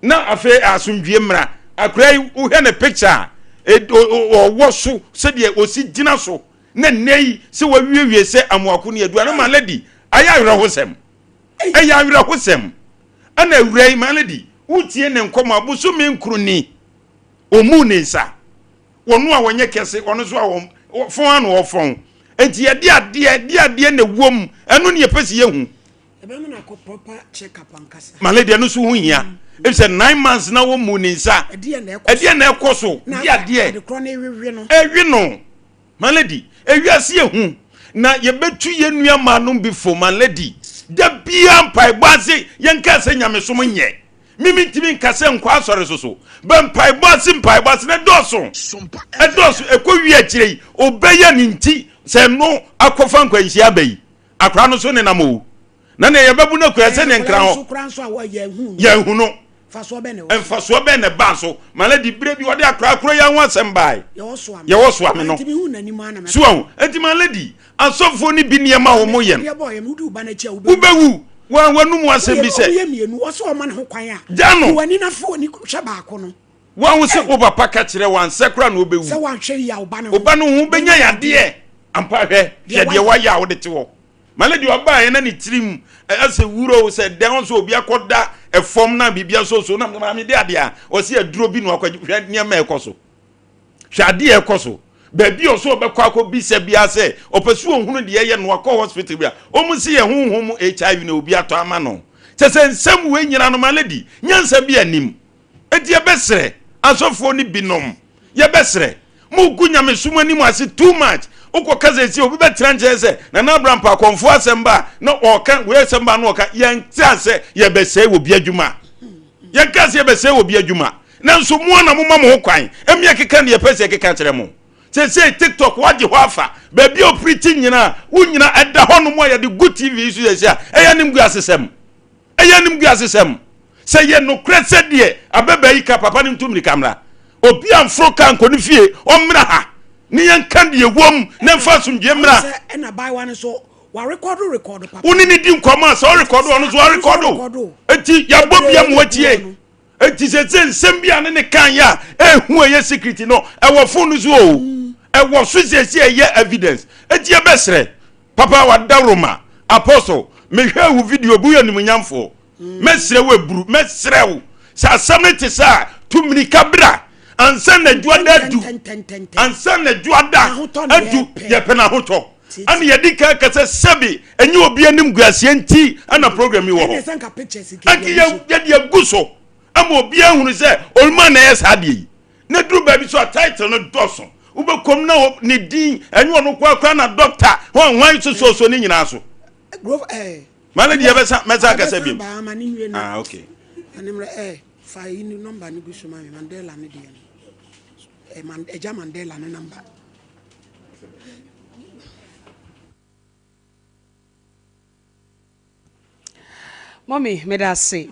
Na afei asomdwie mmra. Akora yi wohwɛ ne picture a ɔwɔ so sɛdeɛ ɔsi gyina so na nnɛ yi sɛ wawiewie sɛ amoako ne aduane ma lady ayɛ awerɛhosɛm ɛyɛ awerɛhosɛm ɛna awura yi ma lady wotie ne nkɔmɔ abosome nkoro ni ɔmu ne nsa wɔn a wɔnyɛ kɛse ɔno nso a wɔfɔn ano ɔfɔn nti yɛde adeɛ de adeɛ na ɛwɔ mu ɛno ne yɛpɛ sɛ yɛhu Ɛbɛma no akɔ proper check up ankasa. Male deɛ no so ho hia. Efisɛ 9 months na wɔmmu ne nsa. Ɛdeɛ na ɛkɔ so. Ɛdeɛ na ɛkɔ so. Na Di adeɛ. ade korɔ no ewewe no. Ɛwe no. My lady, ewiase yɛ hu. Na yɛbɛtu yɛn nua maa nom bi fo, my lady. Da biara mpaebɔ ase, yɛnkaa sɛ nyamesom nyɛ. Me mentumi nka sɛ nkɔ asɔre so so. Bɛ mpaebɔ ase mpaebɔ ase na ɛdɔɔso. Ɛdɔɔso. Ɛkɔ wie akyire yi, ɔbɛyɛ ne nti sɛ ɛno akɔfa nkwanhyia aba yi. Akora no so nenam o. Na nea yɛbɛbu no akura sɛ nea nkra hɔ. Yɛnhu no. Mfasoɔ bɛn na ɛbaa so? Ma no di berɛ bi ɔde akora akora yi ho asɛm bae. Yɛwɔ soa me no. So ahu. Enti ma lady, asɔfoɔ no bi nneɛma a wɔn yɛ no. Wobɛwu. Wɔn wɔnum asɛm bi sɛ. Gya no. Woahu sɛ wo papa ka kyerɛ wo ansɛ koraa na wobɛwu. Wo ba no ho bɛnya yadeɛ. Ampa hwɛ, hwɛ deɛ woayɛ a wode te hɔ. Ma lady ɔbaeɛ na ne tirim asɛ wuro sɛ dɛn ɔsɛ obi akɔda ɛfam na biribi asɔ so na maame de adeɛ a ɔsɛ aduro bi na wakɔgye hwɛ nneɛma ɛkɔ so. Hwɛ adeɛ ɛkɔ so. Baabi a ɔsɛ ɔbɛkɔ akɔbisa biara sɛ ɔpɛ sɛ ɔhunu deɛ ɛyɛ no akɔ hospital bi a wɔn si yɛ honhom mu HIV na obi atɔ ama no. Kyɛ sɛ nsɛm wei nyina no ma lady nyansa bi anim. Enti yɛbɛsrɛ asɔfoɔ no binom, yɛbɛsrɛ, mogu nyamesom anim ase too much. Wokɔ ka sɛ si obi bɛtena nkyɛn sɛ Nana Abraham pa akɔmfoɔ asɛm ba a na ɔka wei asɛm ba na ɔka yɛnte asɛ yɛbɛsɛe wɔ bi adwuma. Yɛnka sɛ yɛbɛsɛe wɔ bi adwuma. Nanso mo na moma mo ho kwan ɛmi ɛkeka deɛ yɛpɛ sɛ yɛkeka kyerɛ mo. Seesei TikTok wagye hɔ afa. Baabi a opirikyi nyinaa, wo nyina ɛda hɔ nom a yɛde gu TV so sɛsi a ɛyɛ animguasesɛm. Ɛyɛ animguasesɛm. Sɛ yɛ nokorɛ sɛ deɛ ababaa yi ka papa no ntu mmirika mmra. Obi a mforo kaa nkɔ ne fie, ɔmmra ha ne yɛnka deɛ ɛwom na ɛmfa asomdwoeɛ mmra. Sɛ ɛna abaayewa no nso warekɔdo rekɔdo papa. Wo ne no di nkɔmmɔ a sɛ ɔrekɔdo ɔno nso ɔrekɔdo. Enti yɛabɔ bi ama watie. Enti sɛ nsɛm bi a ne ne kan yɛ a ɛhu ɛyɛ secret no ɛwɔ phone no so o. Ɛwɔ so sɛsɛ ɛyɛ evidence. Enti yɛbɛsrɛ Papa wadawroma apostle mehwɛ wo video bi woyɛ nimunyamfoɔ mɛsrɛ wo aburu mɛsrɛ wo sɛ asɛm no te sɛ a tu mmirika bra. Ansa na dwoada adu, ansa na dwoada adu, yɛpɛ n'ahotɔ. Ɛna yɛde kan kasa sɛbi ɛnyɛ obi anim guaseɛ nti ɛna program yi wɔ hɔ. Ɛnti yɛde agu so ama obi ahunu sɛ oluma na ɛyɛ saa adeɛ yi. Na duru baabi so a title no dɔso. Wobɛkɔm na ne din ɛnyɛ ɔno korakora na doctor hwan hwan sososo ne nyinaa so. Mane deɛ bɛsa mɛsa akasa bi. Ah okay. Fa yi ne number no gu so ma me, Mandela ne deɛ no. Eh, Man, Agya Mandela ne number. Mummy, meda ase.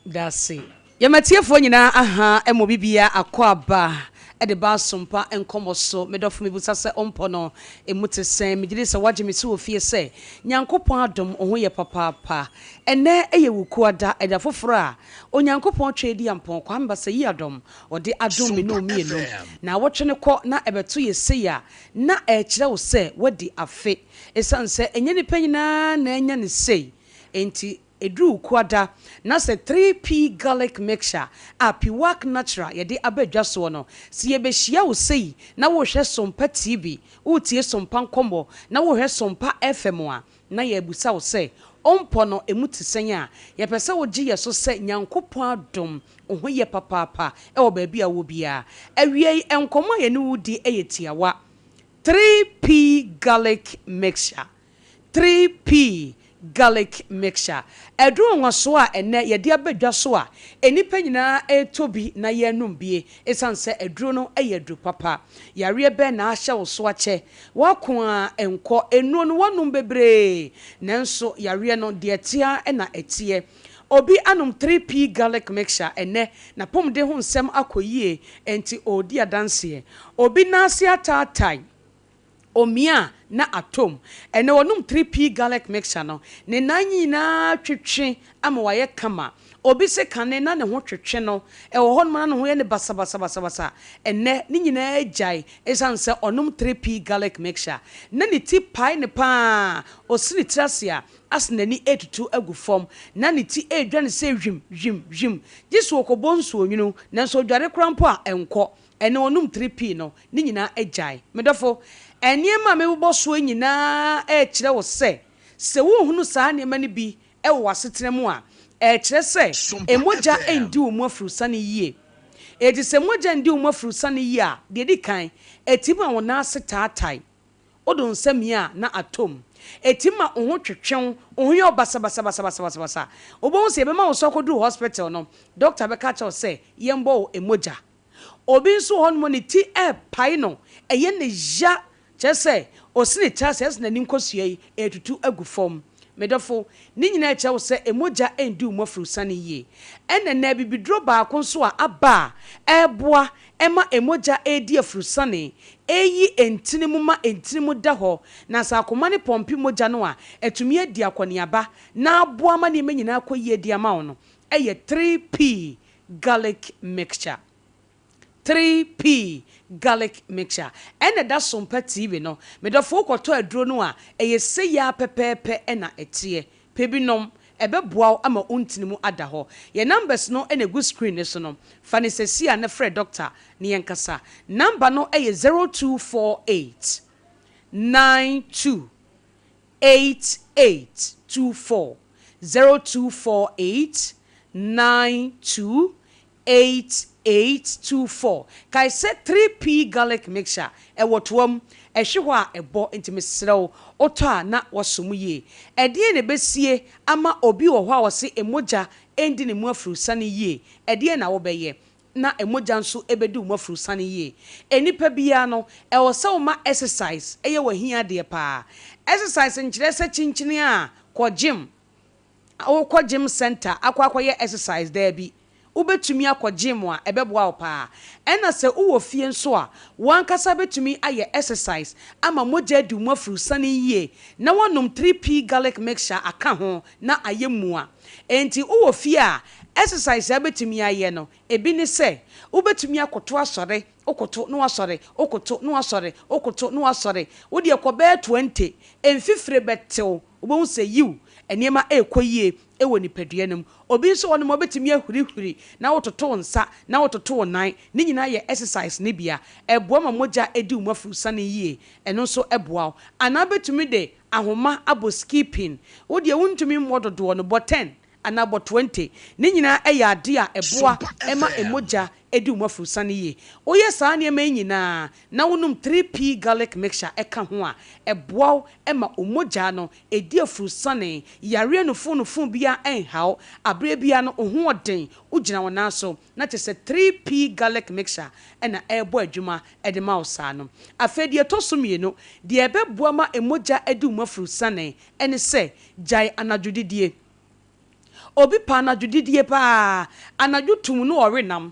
Meda ase. Yɛn atiefoɔ nyinaa aha ɛmɔ bibia akɔ aba ɛde ba asompa nkɔmɔ so. Medɔfo mebusa sɛ ɔmpɔ no emu te sɛn? Megye di sɛ wagye me so wɔ fie sɛ Nyankopɔn adom wo ho yɛ papaapa. Ɛnnɛ yɛ Wukuada, ɛda foforɔ a Onyankopɔn Tweediampɔn Kwame Basayiadom ɔde adom me ne wo mmienu. Naawɔtwe no kɔ na ɛbɛto yɛ sei a, na ɛrekyerɛ wo sɛ woadi afe. Ɛsiane sɛ ɛnyɛ nnipa nyinaa na anya no sei nti, ɛduru Wukuada na sɛ 3P Garlic Mixture a Piwak Natural yɛde aba dwa soɔ no, sɛ yɛbɛhyia wo sei na worehwɛ Sompa TV, woretie Sompa Nkɔmmɔ na worehwɛ Sompa FM a, na yɛrebisa wo sɛ, Ɔmpɔ no, emu te sɛn a? Yɛpɛ sɛ wogye yɛn so sɛ Nyankopɔn adom wo ho yɛ papaapa wɔ baabi a wowɔ biara. Awiei, nkɔmmɔ a yɛne wo redi yɛ tiawa. 3P Garlic Mixture 3P Garlic Mixture, Aduru nwonwasoɔ a ɛnnɛ yɛde aba dwa so a nnipa nyinaa retɔ bi na yɛrenom bie esiane sɛ aduro no yɛ aduru papa. Yareɛ bɛn na ahyɛ wo so akyɛ? Woako ara nkɔ. Nnuro no woanom bebree nanso yareɛ no deɛ ɛte ara na ɛteɛ. Obi anom 3P Garlic Mixture ɛnnɛ, n'apɔmuden ho nsɛm akɔ yie enti ɔredi adanseɛ. Obi nan ase ataatae. Omia a na atɔ mu. Ɛnnɛ ɔnom 3P garlic mixture no, ne nan nyinaa twetwe ama wayɛ kama. Obi se kane na ne ho twetwe no, ɛwɔ hɔnom a na ne ho yɛ no basabasabasabasa. Ɛnnɛ ne nyinaa agyae esiane sɛ ɔnom 3P garlic mixture. Na ne ti pae no pa ara, ɔsi ne tiri ase a, ase n'ani retutu agu fam. Na ne ti redwa no sɛ wim, wim, wim. Gye sɛ ɔkɔbɔ nsuonwunu, nanso ɔdware koraa mpo a, ɛnkɔ. Ɛne ɔnom 3P no, ne nyinaa agyae. Me dɔfo, nneɛma a mebobɔ soɔ yi nyinaa rekyerɛ wo sɛ, sɛ wohunu saa nneɛma no bi wɔ w'asetena mu a, ɛrekyerɛ sɛ mogya ndi wo mu afurusane yie. Enti sɛ mogya ndi wo mu afurusane yie a, deɛ ɛdi kan, ɛtumi ma wo nan ase taatae. Wode wo nsa mia a, na atɔ mu. Ɛtumi ma wo ho twetwe wo, wo ho yɛ wo basabasabasabasa. Wobɛhu sɛ yɛbɛma wo so akɔduru hospital no, dɔkta bɛka akyerɛ wo sɛ yɛmbɔ wo mogya. Obi nso wɔ hɔnom a ne ti repae no, ɛyɛ no ya, kyerɛ sɛ, ɔsi ne tiri ase a, ɛsɛ n'ani nkosua yi retutu agu fam. Me dɔfo, ne nyinaa kyerɛ wo sɛ mogya nni wo mu afurusane yie. Ɛnna nnɛ abibiduro baako nso a aba a ɛreboa ma mogya redi afurusane, ɛreyi ntini mu ma ntini mu da hɔ, na sɛ akoma no pɔmpe mogya no a, atumi adi akɔneaba na aboa ma nneɛma nyinaa akɔ yie de ama wo no, ɛyɛ 3P garlic mixture. 3P garlic mixture ɛna ɛda Sompa TV no. Me dɔfo wokɔtɔ aduro no a, ɛyɛ sei ara pɛpɛɛpɛ na ɛteɛ. Pɛ bi nom, ɛbɛboa wo ama wo ntini mu ada hɔ. Yɛn numbers no na ɛgu screen no so no. Fa no sɛsi a na frɛ doctor na yɛnkasa. Number no yɛ 0248 92 8824 0248 92 8824 Kae sɛ 3P Garlic Mixture, ɛwɔ toa mu, ɛhwe hɔ a ɛbɔ, nti mesrɛ wo, wotɔ a na woasɔ mu yie. Ɛdeɛn na ɛbɛsie ama obi wɔ hɔ a ɔse mogya ndi ne mu afurusane yie? Ɛdeɛn na wobɛyɛ? na mogya nso bɛdi wo mu afurusane yie. Nnipa biara no, ɛwɔ sɛ woma exercise yɛ w'ahiadeɛ paa. Exercise nkyerɛ sɛ kyinkyini a kɔ gym, wokɔ gym centre akɔ akɔyɛ exercise, daabi. Wobɛtumi akɔ gym a, ɛbɛboa wo paa. Ɛna sɛ wowɔ fie nso a, wo ankasa bɛtumi ayɛ exercise ama mogya adi wo mu afurusane yie na woanom 3P garlic mixture aka ho na ayɛ mua. Enti wowɔ fie a, exercise a wobɛtumi ayɛ no, ebi ne sɛ, wobɛtumi akoto asɔre, Wokoto na woasɔre, wokoto na woasɔre, wokoto na woasɔre. Wo deɛ kɔ bɛyɛ 20, mfifire bɛtew, wobɛhu sɛ yiw, nneɛma rekɔ yie wɔ nipadua no mu. Obi nso wɔ hɔnom a, wobɛtumi ahurihuri na wototo wo nsa na wototo wo nan. Ne nyinaa yɛ exercise no bi a ɛboa ma mogya di wo mu afurusane yie. Ɛno nso boa wo. Anaa wobɛtumi de ahoma abɔ skipping. Wo deɛ wontumi mmɔ dodoɔ no, bɔ ten anaa bɔ 20. Ne nyinaa yɛ adeɛ a ɛboa ma mogya di wo mu afurusane yie. Woyɛ saa nneɛma yi nyinaa na wonom 3P garlic mixture ka ho a, ɛboa wo ma wo mogya no di afurusane. Yareɛ nufunufun biara nha wo. Aberɛ biara no wo ho ɔden, wogyina wo nan so na kyerɛ sɛ 3P garlic mixture na ɛrebɔ adwuma de ma wo saa no. Afei deɛ ɛtɔ so mmienu, deɛ ɛbɛboa ma mogya adi wo mu afurusane ne sɛ gyae anadwo didie. Obi pɛ anadwo didie paa. Anadwo tumm no ɔwe nam.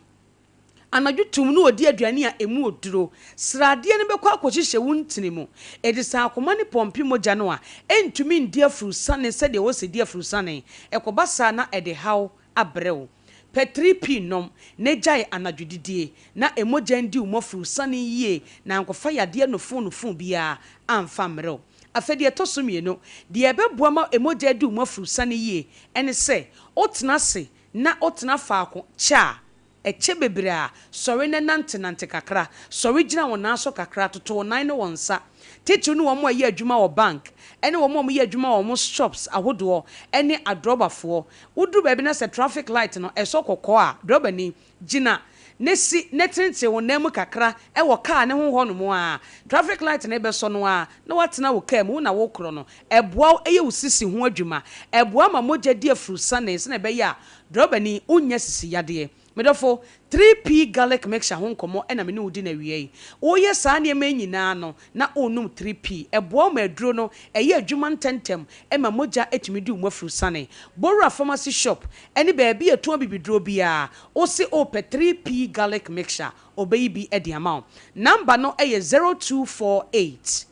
Anadwo tumm no ɔdi aduane a ɛmu oduro. Sradeɛ no bɛkɔ akɔhyehyɛ wo ntini mu. Enti sɛ akoma no pɔmpe mogya no a, ɛntumi ndi afurusane sɛdeɛ ɛwɔ sɛ ɛdi afurusane. Ɛkɔba saa na ɛde haw abrɛ wo. Pɛ 3P nom na gyae anadwo didie na mogya ndi wo mu afurusane yie na ankɔfa yadeɛ nofoonofoo biara amfa ammrɛ wo. Afei deɛ ɛtɔ so mmienu, deɛ ɛbɛboa ma mogya adi wo mu afurusane yie ne sɛ wotena ase na wotena faako kyɛ a, ɛkyɛ bebree a, sɔre na nantenante kakra. Sɔre gyina wo nan so kakra, toto wo nan ne wo nsa. Titiriw ne wɔn a wɔyɛ adwuma wɔ bank ne wɔn a wɔyɛ adwuma wɔ wɔn shops ahodoɔ ne adrɔbafoɔ. Woduru baabi na sɛ traffic light no ɛsɔ kɔkɔɔ a, drɔbani, Gyina, na si, na tenetene wo nan mu kakra wɔ kaa no ho hɔnom ara. Traffic light no rebɛsɔ no ara, na woatena wo kaa mu, wo na worekorɔ no. Ɛboa wo, ɛyɛ wo sisi ho adwuma. Ɛboa ma mogya di afurusane sɛnea ɛbɛyɛ a drɔbani wonnya sisi yadeɛ. Me dɔfo, 3P Garlic Mixture ho nkɔmmɔ na me ne wo di no awia yi. Woreyɛ saa nneɛma yi nyinaa no, na worenom 3P. Ɛboa wo ma aduro no yɛ adwuma ntɛmntɛm ma mogya tumi di wo mu afurusane. Bowura Pharmacy Shop ne baabi a ɛtɔn abibiduro biara, wose worepɛ 3P Garlic Mixture, ɔbɛyi bi de ama wo. Number no yɛ 0248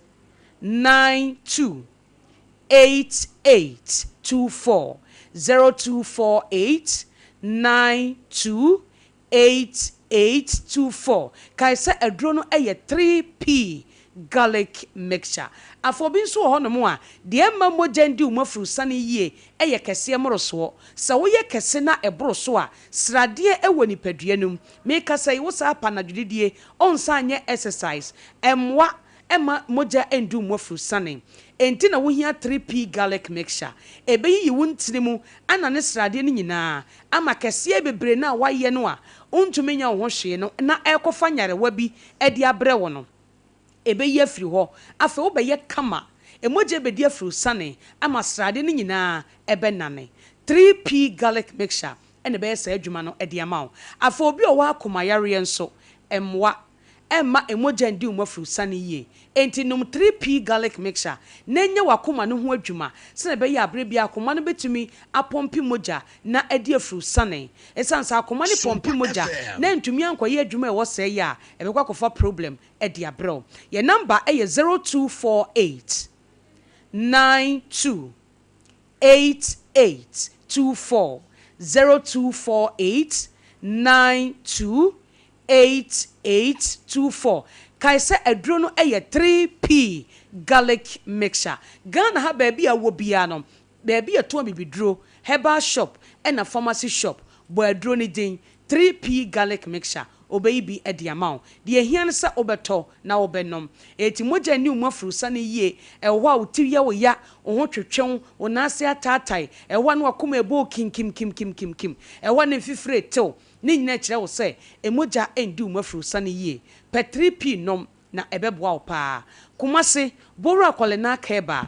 92 8824, 0248 92 8824. Kae sɛ aduro no yɛ 3P Garlic Mixture. Afei obi nso wɔ hɔnom a, deɛ ɛmma mogya ndi wo mu afurusane yie yɛ kɛseɛ mmorosoɔ. Sɛ woyɛ kɛse na ɛboro so a, sradeɛ wɔ nipadua no mu. Merekasa yi, wo saa pa anadwo didie, ɔnsan nyɛ exercise. Ɛmmoa mma mogya ndu wo mu afurusane. Enti na wohia 3P Garlic Mixture. Ɛbɛyiyi wo ntini mu anane sradeɛ no nyinaa ama kɛseɛ bebree no a woayɛ no a wontumi nyɛ wo ho hwee no na ɛrekɔfa nyarewa bi de abrɛ wo no, ɛbɛyi afiri hɔ. Afei wobɛyɛ kama. Mogya bɛdi afurusane ama sradeɛ no nyinaa bɛnane. 3P Garlic Mixture na ɛbɛyɛ saa adwuma no de ama wo. Afei obi a ɔwɔ akoma yareɛ nso, mmoa. Ɛmma mogya ndi wo mu afurusane yie. Enti nom 3P Garlic Mixture na nyɛ w'akoma no ho adwuma sɛnea ɛbɛyɛ a berɛ biara akoma no bɛtumi apɔmpe mogya na adi afurusane. Ɛsiane sɛ akoma no pɔmpe mogya na antumi ankɔyɛ adwuma a ɛwɔ sɛɛ yɛ a, ɛbɛkɔ akɔfa problem de abrɛ wo. Yɛn number yɛ 0248 92 8824, 0248 92 8824. Kae sɛ aduro no yɛ 3P Garlic Mixture. Ghana ha baabi a wowɔ biara no, baabi a yɛtɔn abibiduro, herbal shop ɛna pharmacy shop, bɔ aduro no din, 3P Garlic Mixture, wɔbɛyi bi de ama wo. Deɛ ɛhia ne sɛ wobɛtɔ na wobɛnom. Enti mogya nni wo mu afurusane yie, ɛwɔ hɔ a wo ti yɛ wo ya, wo ho twetwe wo, wo nan ase ataatae, ɛwɔ hɔ a na w'akoma ɛbɔ wo kinkimkimkimkim, ɛwɔ hɔ a na mfifire rete wo, Ne nyinaa kyerɛ wo sɛ mogya ndi wo mu afurusane yie. Pɛ 3P nom na ɛbɛboa wo paa. Kumasi, Bowura Kɔlenak Herbal,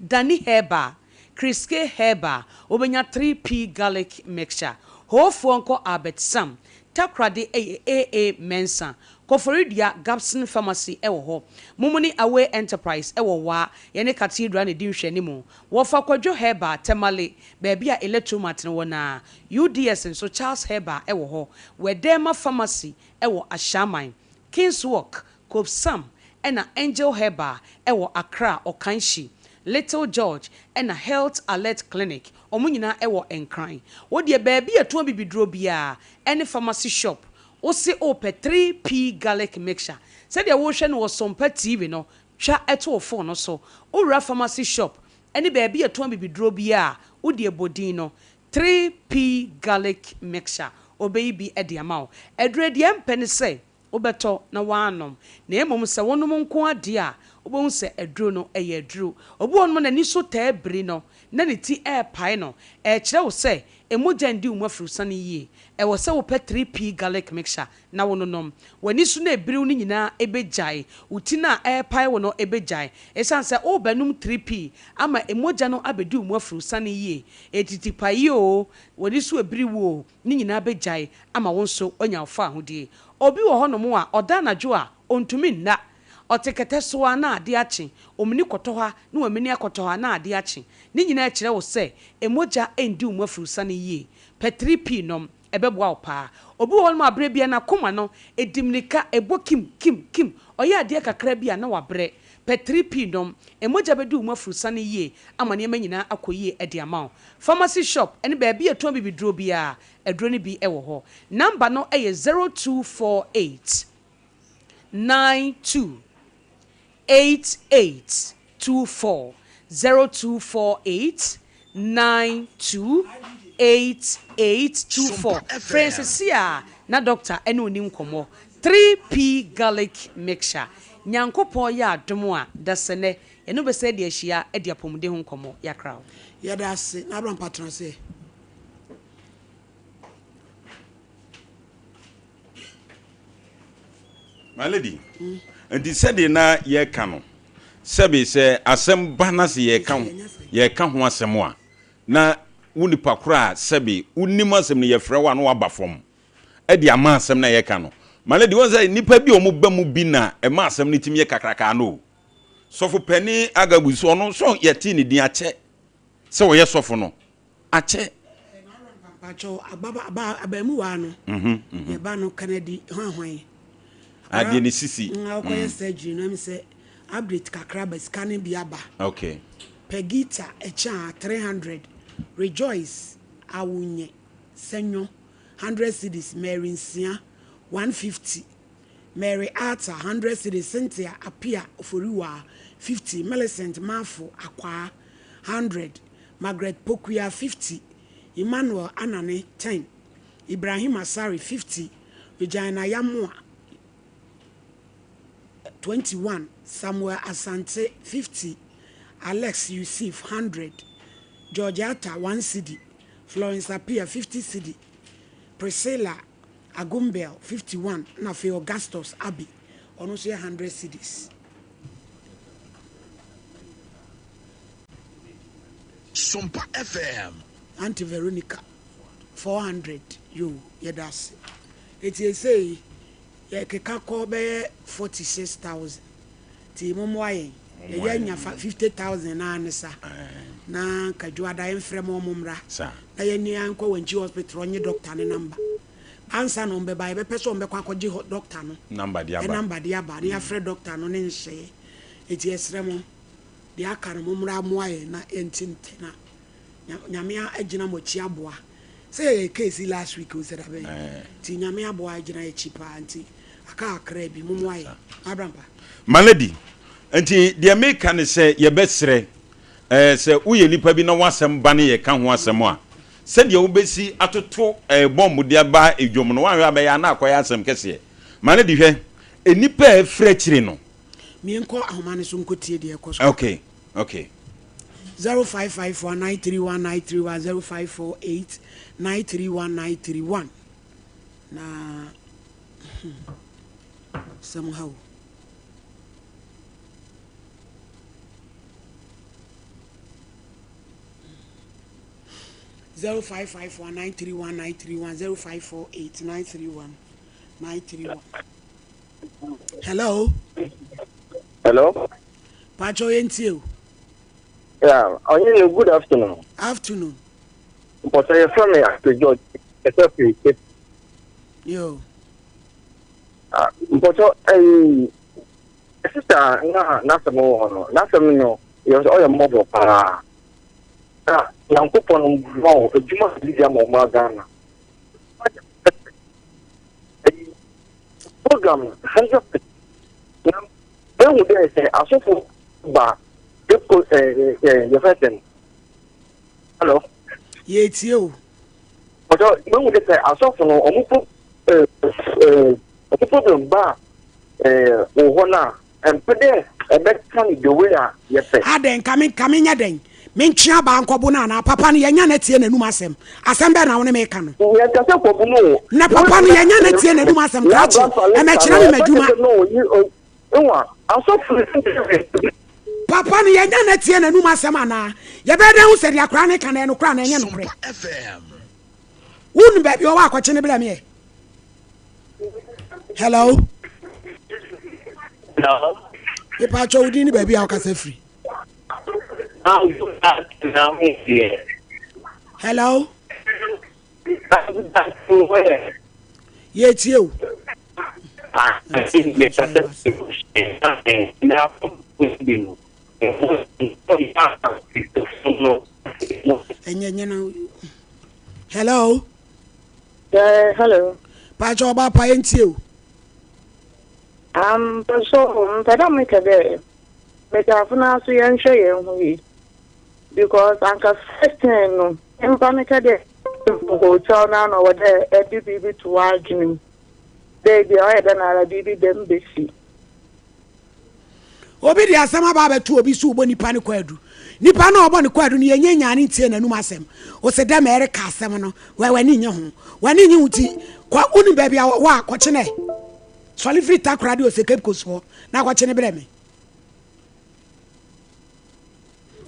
Dani Herbal, Kriske Herbal, wobɛnya 3P Garlic Mixture. Hoofoɔ nkɔ Albert Sam, Takoradi yɛ AA Mensah, Koforidua Gabson Pharmacy wɔ hɔ. Mumuni Away Enterprise wɔ Waa, yɛne Cathedral na ɛdi nhwɛanimu. Wɔfa Kwadwo Herbal, Tamale, baabi a Electromat no wɔ no ara. UDS nso, Charles Herbal wɔ hɔ. Wɛdɛɛma Pharmacy wɔ Ashaiman. Kingswalk, Kobsam ɛna Angel Herbal wɔ Accra, Okanschi, Little George ɛna Health Alert Clinic, wɔn nyinaa wɔ Nkran. Wo deɛ baabi a ɛtɔn abibiduro biara ɛne pharmacy shop. Wose wopɛ 3P Garlic Mixture. Sɛdeɛ worehwɛ no wɔ Sompa TV no, twa to wo phone no so. Wowura pharmacy shop ne baabi a yɛtɔn abibiduro biara a, wodeɛ bɔ din no, 3P Garlic Mixture. Wɔbɛyi bi de ama wo. Aduro yi, deɛ ɛmpɛ ne sɛ wobɛtɔ na woanom, na mmom sɛ wonom nko ara deɛ a, wobɛhu sɛ aduro no yɛ aduro. Obi wɔ hɔnom a n'ani so taa biri no, na ne ti repae no. Ɛrekyerɛ wo sɛ mogya ndi wo mu afurusane yie. Ɛwɔ sɛ wopɛ 3P Garlic Mixture na wononom. W'ani so no ɛrebiri wo no nyinaa bɛgyae. Wo ti no a ɛrepae wo no bɛgyae. Ɛsiane sɛ worebɛnom 3P ama mogya no abɛdi wo mu afurusane yie. Ɛtitipaeɛ oo, w'ani so ɛbiri wo oo, ne nyinaa bɛgyae ama wo nso woanya wo faahodie. Obi wɔ hɔnom a, ɔda anadwo a, ɔntumi nna. Ɔte kɛtɛ so ara na adeɛ akye, ɔmini kɔtɔ ha na wamini akɔtɔ ha na adeɛ akye. Ne nyinaa kyerɛ wo sɛ mogya nndi wo mu afurusane yie. Pɛ 3P nom, ɛbɛboa wo paa. Obi wɔ hɔnom a berɛ biara n'akoma no di mmirika, ɛbɔ kim, kim, kim. Ɔyɛ adeɛ kakra bi a na wabrɛ. Pɛ 3P nom, mogya bɛdi wo mu afurusane yie ama nneɛma nyinaa akɔ yie de ama wo. Pharmacy shop ne baabi a yɛtɔn bibiduro biara, aduro no bi wɔ hɔ. Number no yɛ 0248 92 88 24, 0248 92 88 24. Frɛ yɛn seesei ara na dɔkta ne wo nni nkɔmmɔ. 3P Garlic Mixture. Nyankopɔn yɛ adom a, dasɛnnɛ Yɛne wo bɛsan adi ahyia adi apɔmuden ho nkɔmmɔ. Yɛakra wo. Yɛda ase na abra mpa tena ase. My lady, nti sɛdeɛ na yɛka no, sɛbe sɛ asɛm ba na sɛ yɛka ho yɛka ho asɛm a, na wo nipa korɔ a sɛbe wonim asɛm no yɛfrɛ wo a na waba fam de ama asɛm no a yɛka no. My lady, wɔn sɛ nnipa bi a wɔn ba mu bi na ɛma asɛm no tumi yɛ kakraka no o. Sɔfo panin Agabus, ɔno nso yɛtee ne din akyɛ sɛ ɔyɛ sɔfo no, akyɛ. Mpakyɛw, abaamuwaa no, yɛba no Kennedy hwan hwan. Adeɛ ne sisi. Ɔkɔyɛ surgery no, ɛmi sɛ update kakra ba, sika no bi aba. Okay. Pegita Ɛkyɛa 300, Rejoice Awonye Sɛnyo 100 cedis, Mary Nsia 150. Mary Arthur, hundred cedis, Cynthia Appiah Oforiwaa, 50, Millicent Marfo Akwaa, 100, Margaret Pokuaa, 50, Emmanuel Anane, 10, Ibrahim Asare, 50, Regina Yamoah, 21, Samuel Asante, 50, Alex Yusif, 100, George Atta, 1 cedi, Florence Appiah, 50 cedi, Priscilla Agumbel, 51, ɛna afei Augustus Abbey, ɔno nso yɛ 100 cedis. Sompa FM. Aunty Veronica, 400, yoo, yɛda ase. Eti esei yɛkeka kɔ bɛyɛ 46,000. Nti mommoa yɛn. Yɛyɛ anya fa 50,000 naa ne sa. Na nka Dwoada yɛmfrɛ ma ɔmo mmra. Na yɛne ankɔ Wankyi hospital ɔnye doctor ne number. Ansa na ɔmbɛba yɛbɛpɛ sɛ ɔmbɛkɔ akɔgye doctor no Number de aba. number de aba na yɛafrɛ doctor no ne nhyɛeɛ. Nti yɛsrɛ mo deɛ aka no mommra mmoa yɛn na yɛnte ntɛ na Nyame agyina mo akyi aboa. Sɛ yɛyɛ case yi last week o sɛ da bɛn. Nti Nyame aboa agyina yɛn akyi paa nti aka kakraa bi mommoa yɛn. Abrampa. My lady, nti deɛ meka ne sɛ yɛbɛsrɛ eh, sɛ woyɛ nipa bi na w'asɛm ba ne yɛka ho asɛm a, sɛdeɛ wobɛsi atoto eh, bɔmb de aba dwom no, woanhwɛ a bɛyɛ a na akɔyɛ asɛm kɛseɛ. My lady hwɛ, nnipa a ɛfiri akyire no. Menkɔ ahoma no so nkɔtie deɛ ɛkɔ so kakra. Okay, okay. 0554 931 931 0548 931 931 na hmm, sɛm ha o. 0554 931 931 0548 931 931 Hello. Hello. Pacho yɛntie o. Yeah, ɔnye no good afternoon. Afternoon. Mpɔtɔ yɛfrɛ me Ase George ɛsɛ firi Cape. Yo. Ah, mpɔtɔ ɛyi sista na n'asɛm wɔ hɔ no n'asɛm no yɛ sɛ ɔyɛ mmɔbɔ paa. Na Nyankopɔn ma wo adwuma a ɛdi ama ɔmo Ghana. Program no 100%. Na mehu dɛ sɛ asɔfo ba eko ɛɛ ɛɛ yɛfrɛ sɛn? Hello. Yɛretie o. Ɔdɔ mehu dɛ sɛ asɔfo no ɔmo pro ɛɛ ɛɛ ɔmo program ba ɛɛ wɔ hɔ no a ɛmpɛ dɛ ɛbɛka no the way a yɛpɛ. Adɛn nka me nka menyɛ dɛn? Mentwe abaa nkɔbo no anaa? Papa no yɛanya no atie n'anum asɛm. Asɛm bɛn na wo ne me reka no? Yɛnka sɛ kɔbo no o. Na papa no yɛanya no atie n'anum asɛm krakye. Ɛmɛkyerɛ me m'adwuma. Papa no yɛanya no atie n'anum asɛm anaa? Yɛbɛyɛ dɛn ahu sɛ deɛ akwadaa no reka no ɛyɛ nokorɛ anaa ɛnyɛ nokorɛ? Wonim baabi ɔwɔ akɔkye no brɛ me ɛ? Hello. Hello. Mepa kyɛ wo din ne baabi a wokasa firi. Hello. Yɛtie o. Ɛnyɛ nyɛ no. Hello. Hello. Pakyɛ ɔba pa yɛntie o. Um, so mpɛ dɛ meka dɛ Mbasiafo no ara so yɛnhwɛ hɛnho yie because anka first thing no nyimpa no kɛ dɛ hotel no ana ɔwɔ dɛ ɛde biribi to w'adwen mu dɛ ebia ɔyɛ dɛn ara biribi dɛm besi. Obi de asɛm aba abɛto obi so ɔbɔ nipa no kwaadu. Nipa no a ɔbɔ no kwaadu no yɛnyɛ nyaa no ntie n'anum asɛm. Ose dɛ ma ɛreka asɛm no w'ani nnye ho. W'ani nnye ho nti kɔ wonim baabi a ɔwɔ a kɔkye no ɛ. Sɔre firi Takoradi ose Cape Coast hɔ na kɔkye no brɛ me.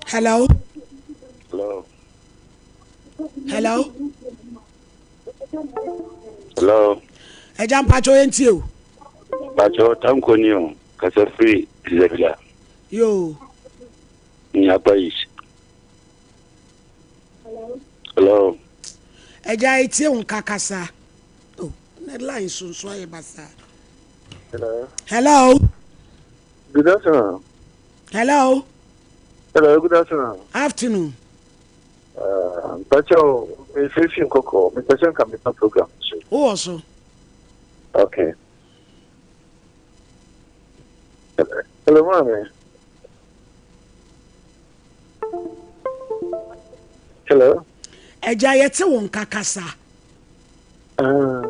Hello. Hello. Hello. Hello. Ẹja mpatsọ yẹn tie o. Mpatsọ tanko ni o kasa firi Zebia. Yoo. Nyapa yi. Hello. Ẹja etie wo nka kasa. Oh, ne line sonso ayɛ basaa. Hello. Hello. Good afternoon. Hello. Hello, good afternoon. Afternoon. Uh, Mpacho, mefiri fi nkɔkɔ, mepɛ sɛ nka meba program so. Wowɔ so. Okay. Hello, maame. Hello. Ɛgya yɛte wo nka kasa. Uh,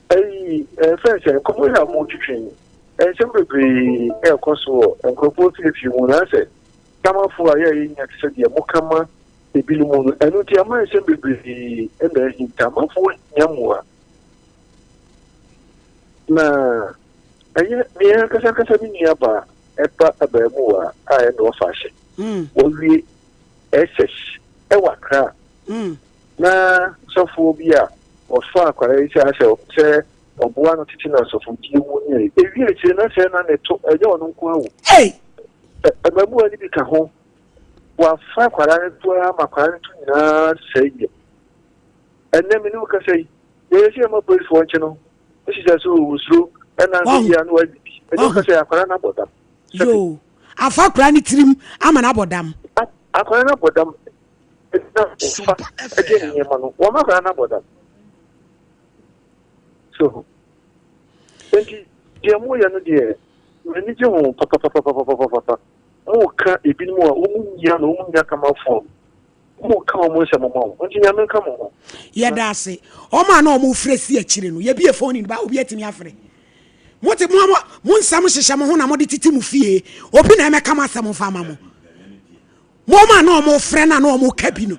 Eyi, ɛmfa sɛ nkɔmmɔ yi a moretwetwe yi, nsɛm bebree rekɔ so wɔ nkurɔfoɔ afiefie mu, na sɛ Tamafo a yɛyɛ nya te sɛ deɛ moka ma ebinom no, ɛno nti ama nsɛm bebree na ahinta. Amanfoɔ hia mmoa. Na ɛyɛ me ankasa ankasa me nuabaa ɛba abaamuwa a ɛna ɔfa ahyɛ. Wawie SS ɛwɔ Accra. Na sɔfoɔ bi a ɔfa akwadaa yi sɛ asɛ ɔpɛ sɛ ɔboa no tete no asɔfodie mu ne ayi. Ewie akyire na sɛ na ne to ɛnyɛ ɔno nko awo. Mmamuwa no bi ka ho. Wafa akwadaa no to ara ma akwadaa no to nyinaa sɛe yɛ. Ɛnnɛ me ne wo kasa yi, yɛyɛ sɛ yɛma polisifoɔ nkye no. Wosi sɛ so wɔsuro ɛna nso yia no wayi bi. Ɛne wo kasa yi akwadaa no abɔ dam. Yoo, afa akwadaa no tirim ama no abɔ dam. Akwadaa no abɔ dam. na ɔfa de nneɛma no wɔn akwadaa no abɔ dam so nti deɛ moyɛ no deɛ m'ani gye ho papapapapapapa moka ebinom a wɔn nyia na wɔn nya kamafoɔ moka wɔn nsɛm ma wɔn nti nyame nka mo ho. Yɛda ase. Wɔn a na wɔn frɛ si akyire no, yɛbie phone no ba obi atumi afrɛ. Mo te mo mo nsɛm hyehyɛ mo ho na mo de tete mo fie. Obi na ɛmɛka mo asɛm mfa ama mo. Mo a na wɔn frɛ na na wɔn ka bi no.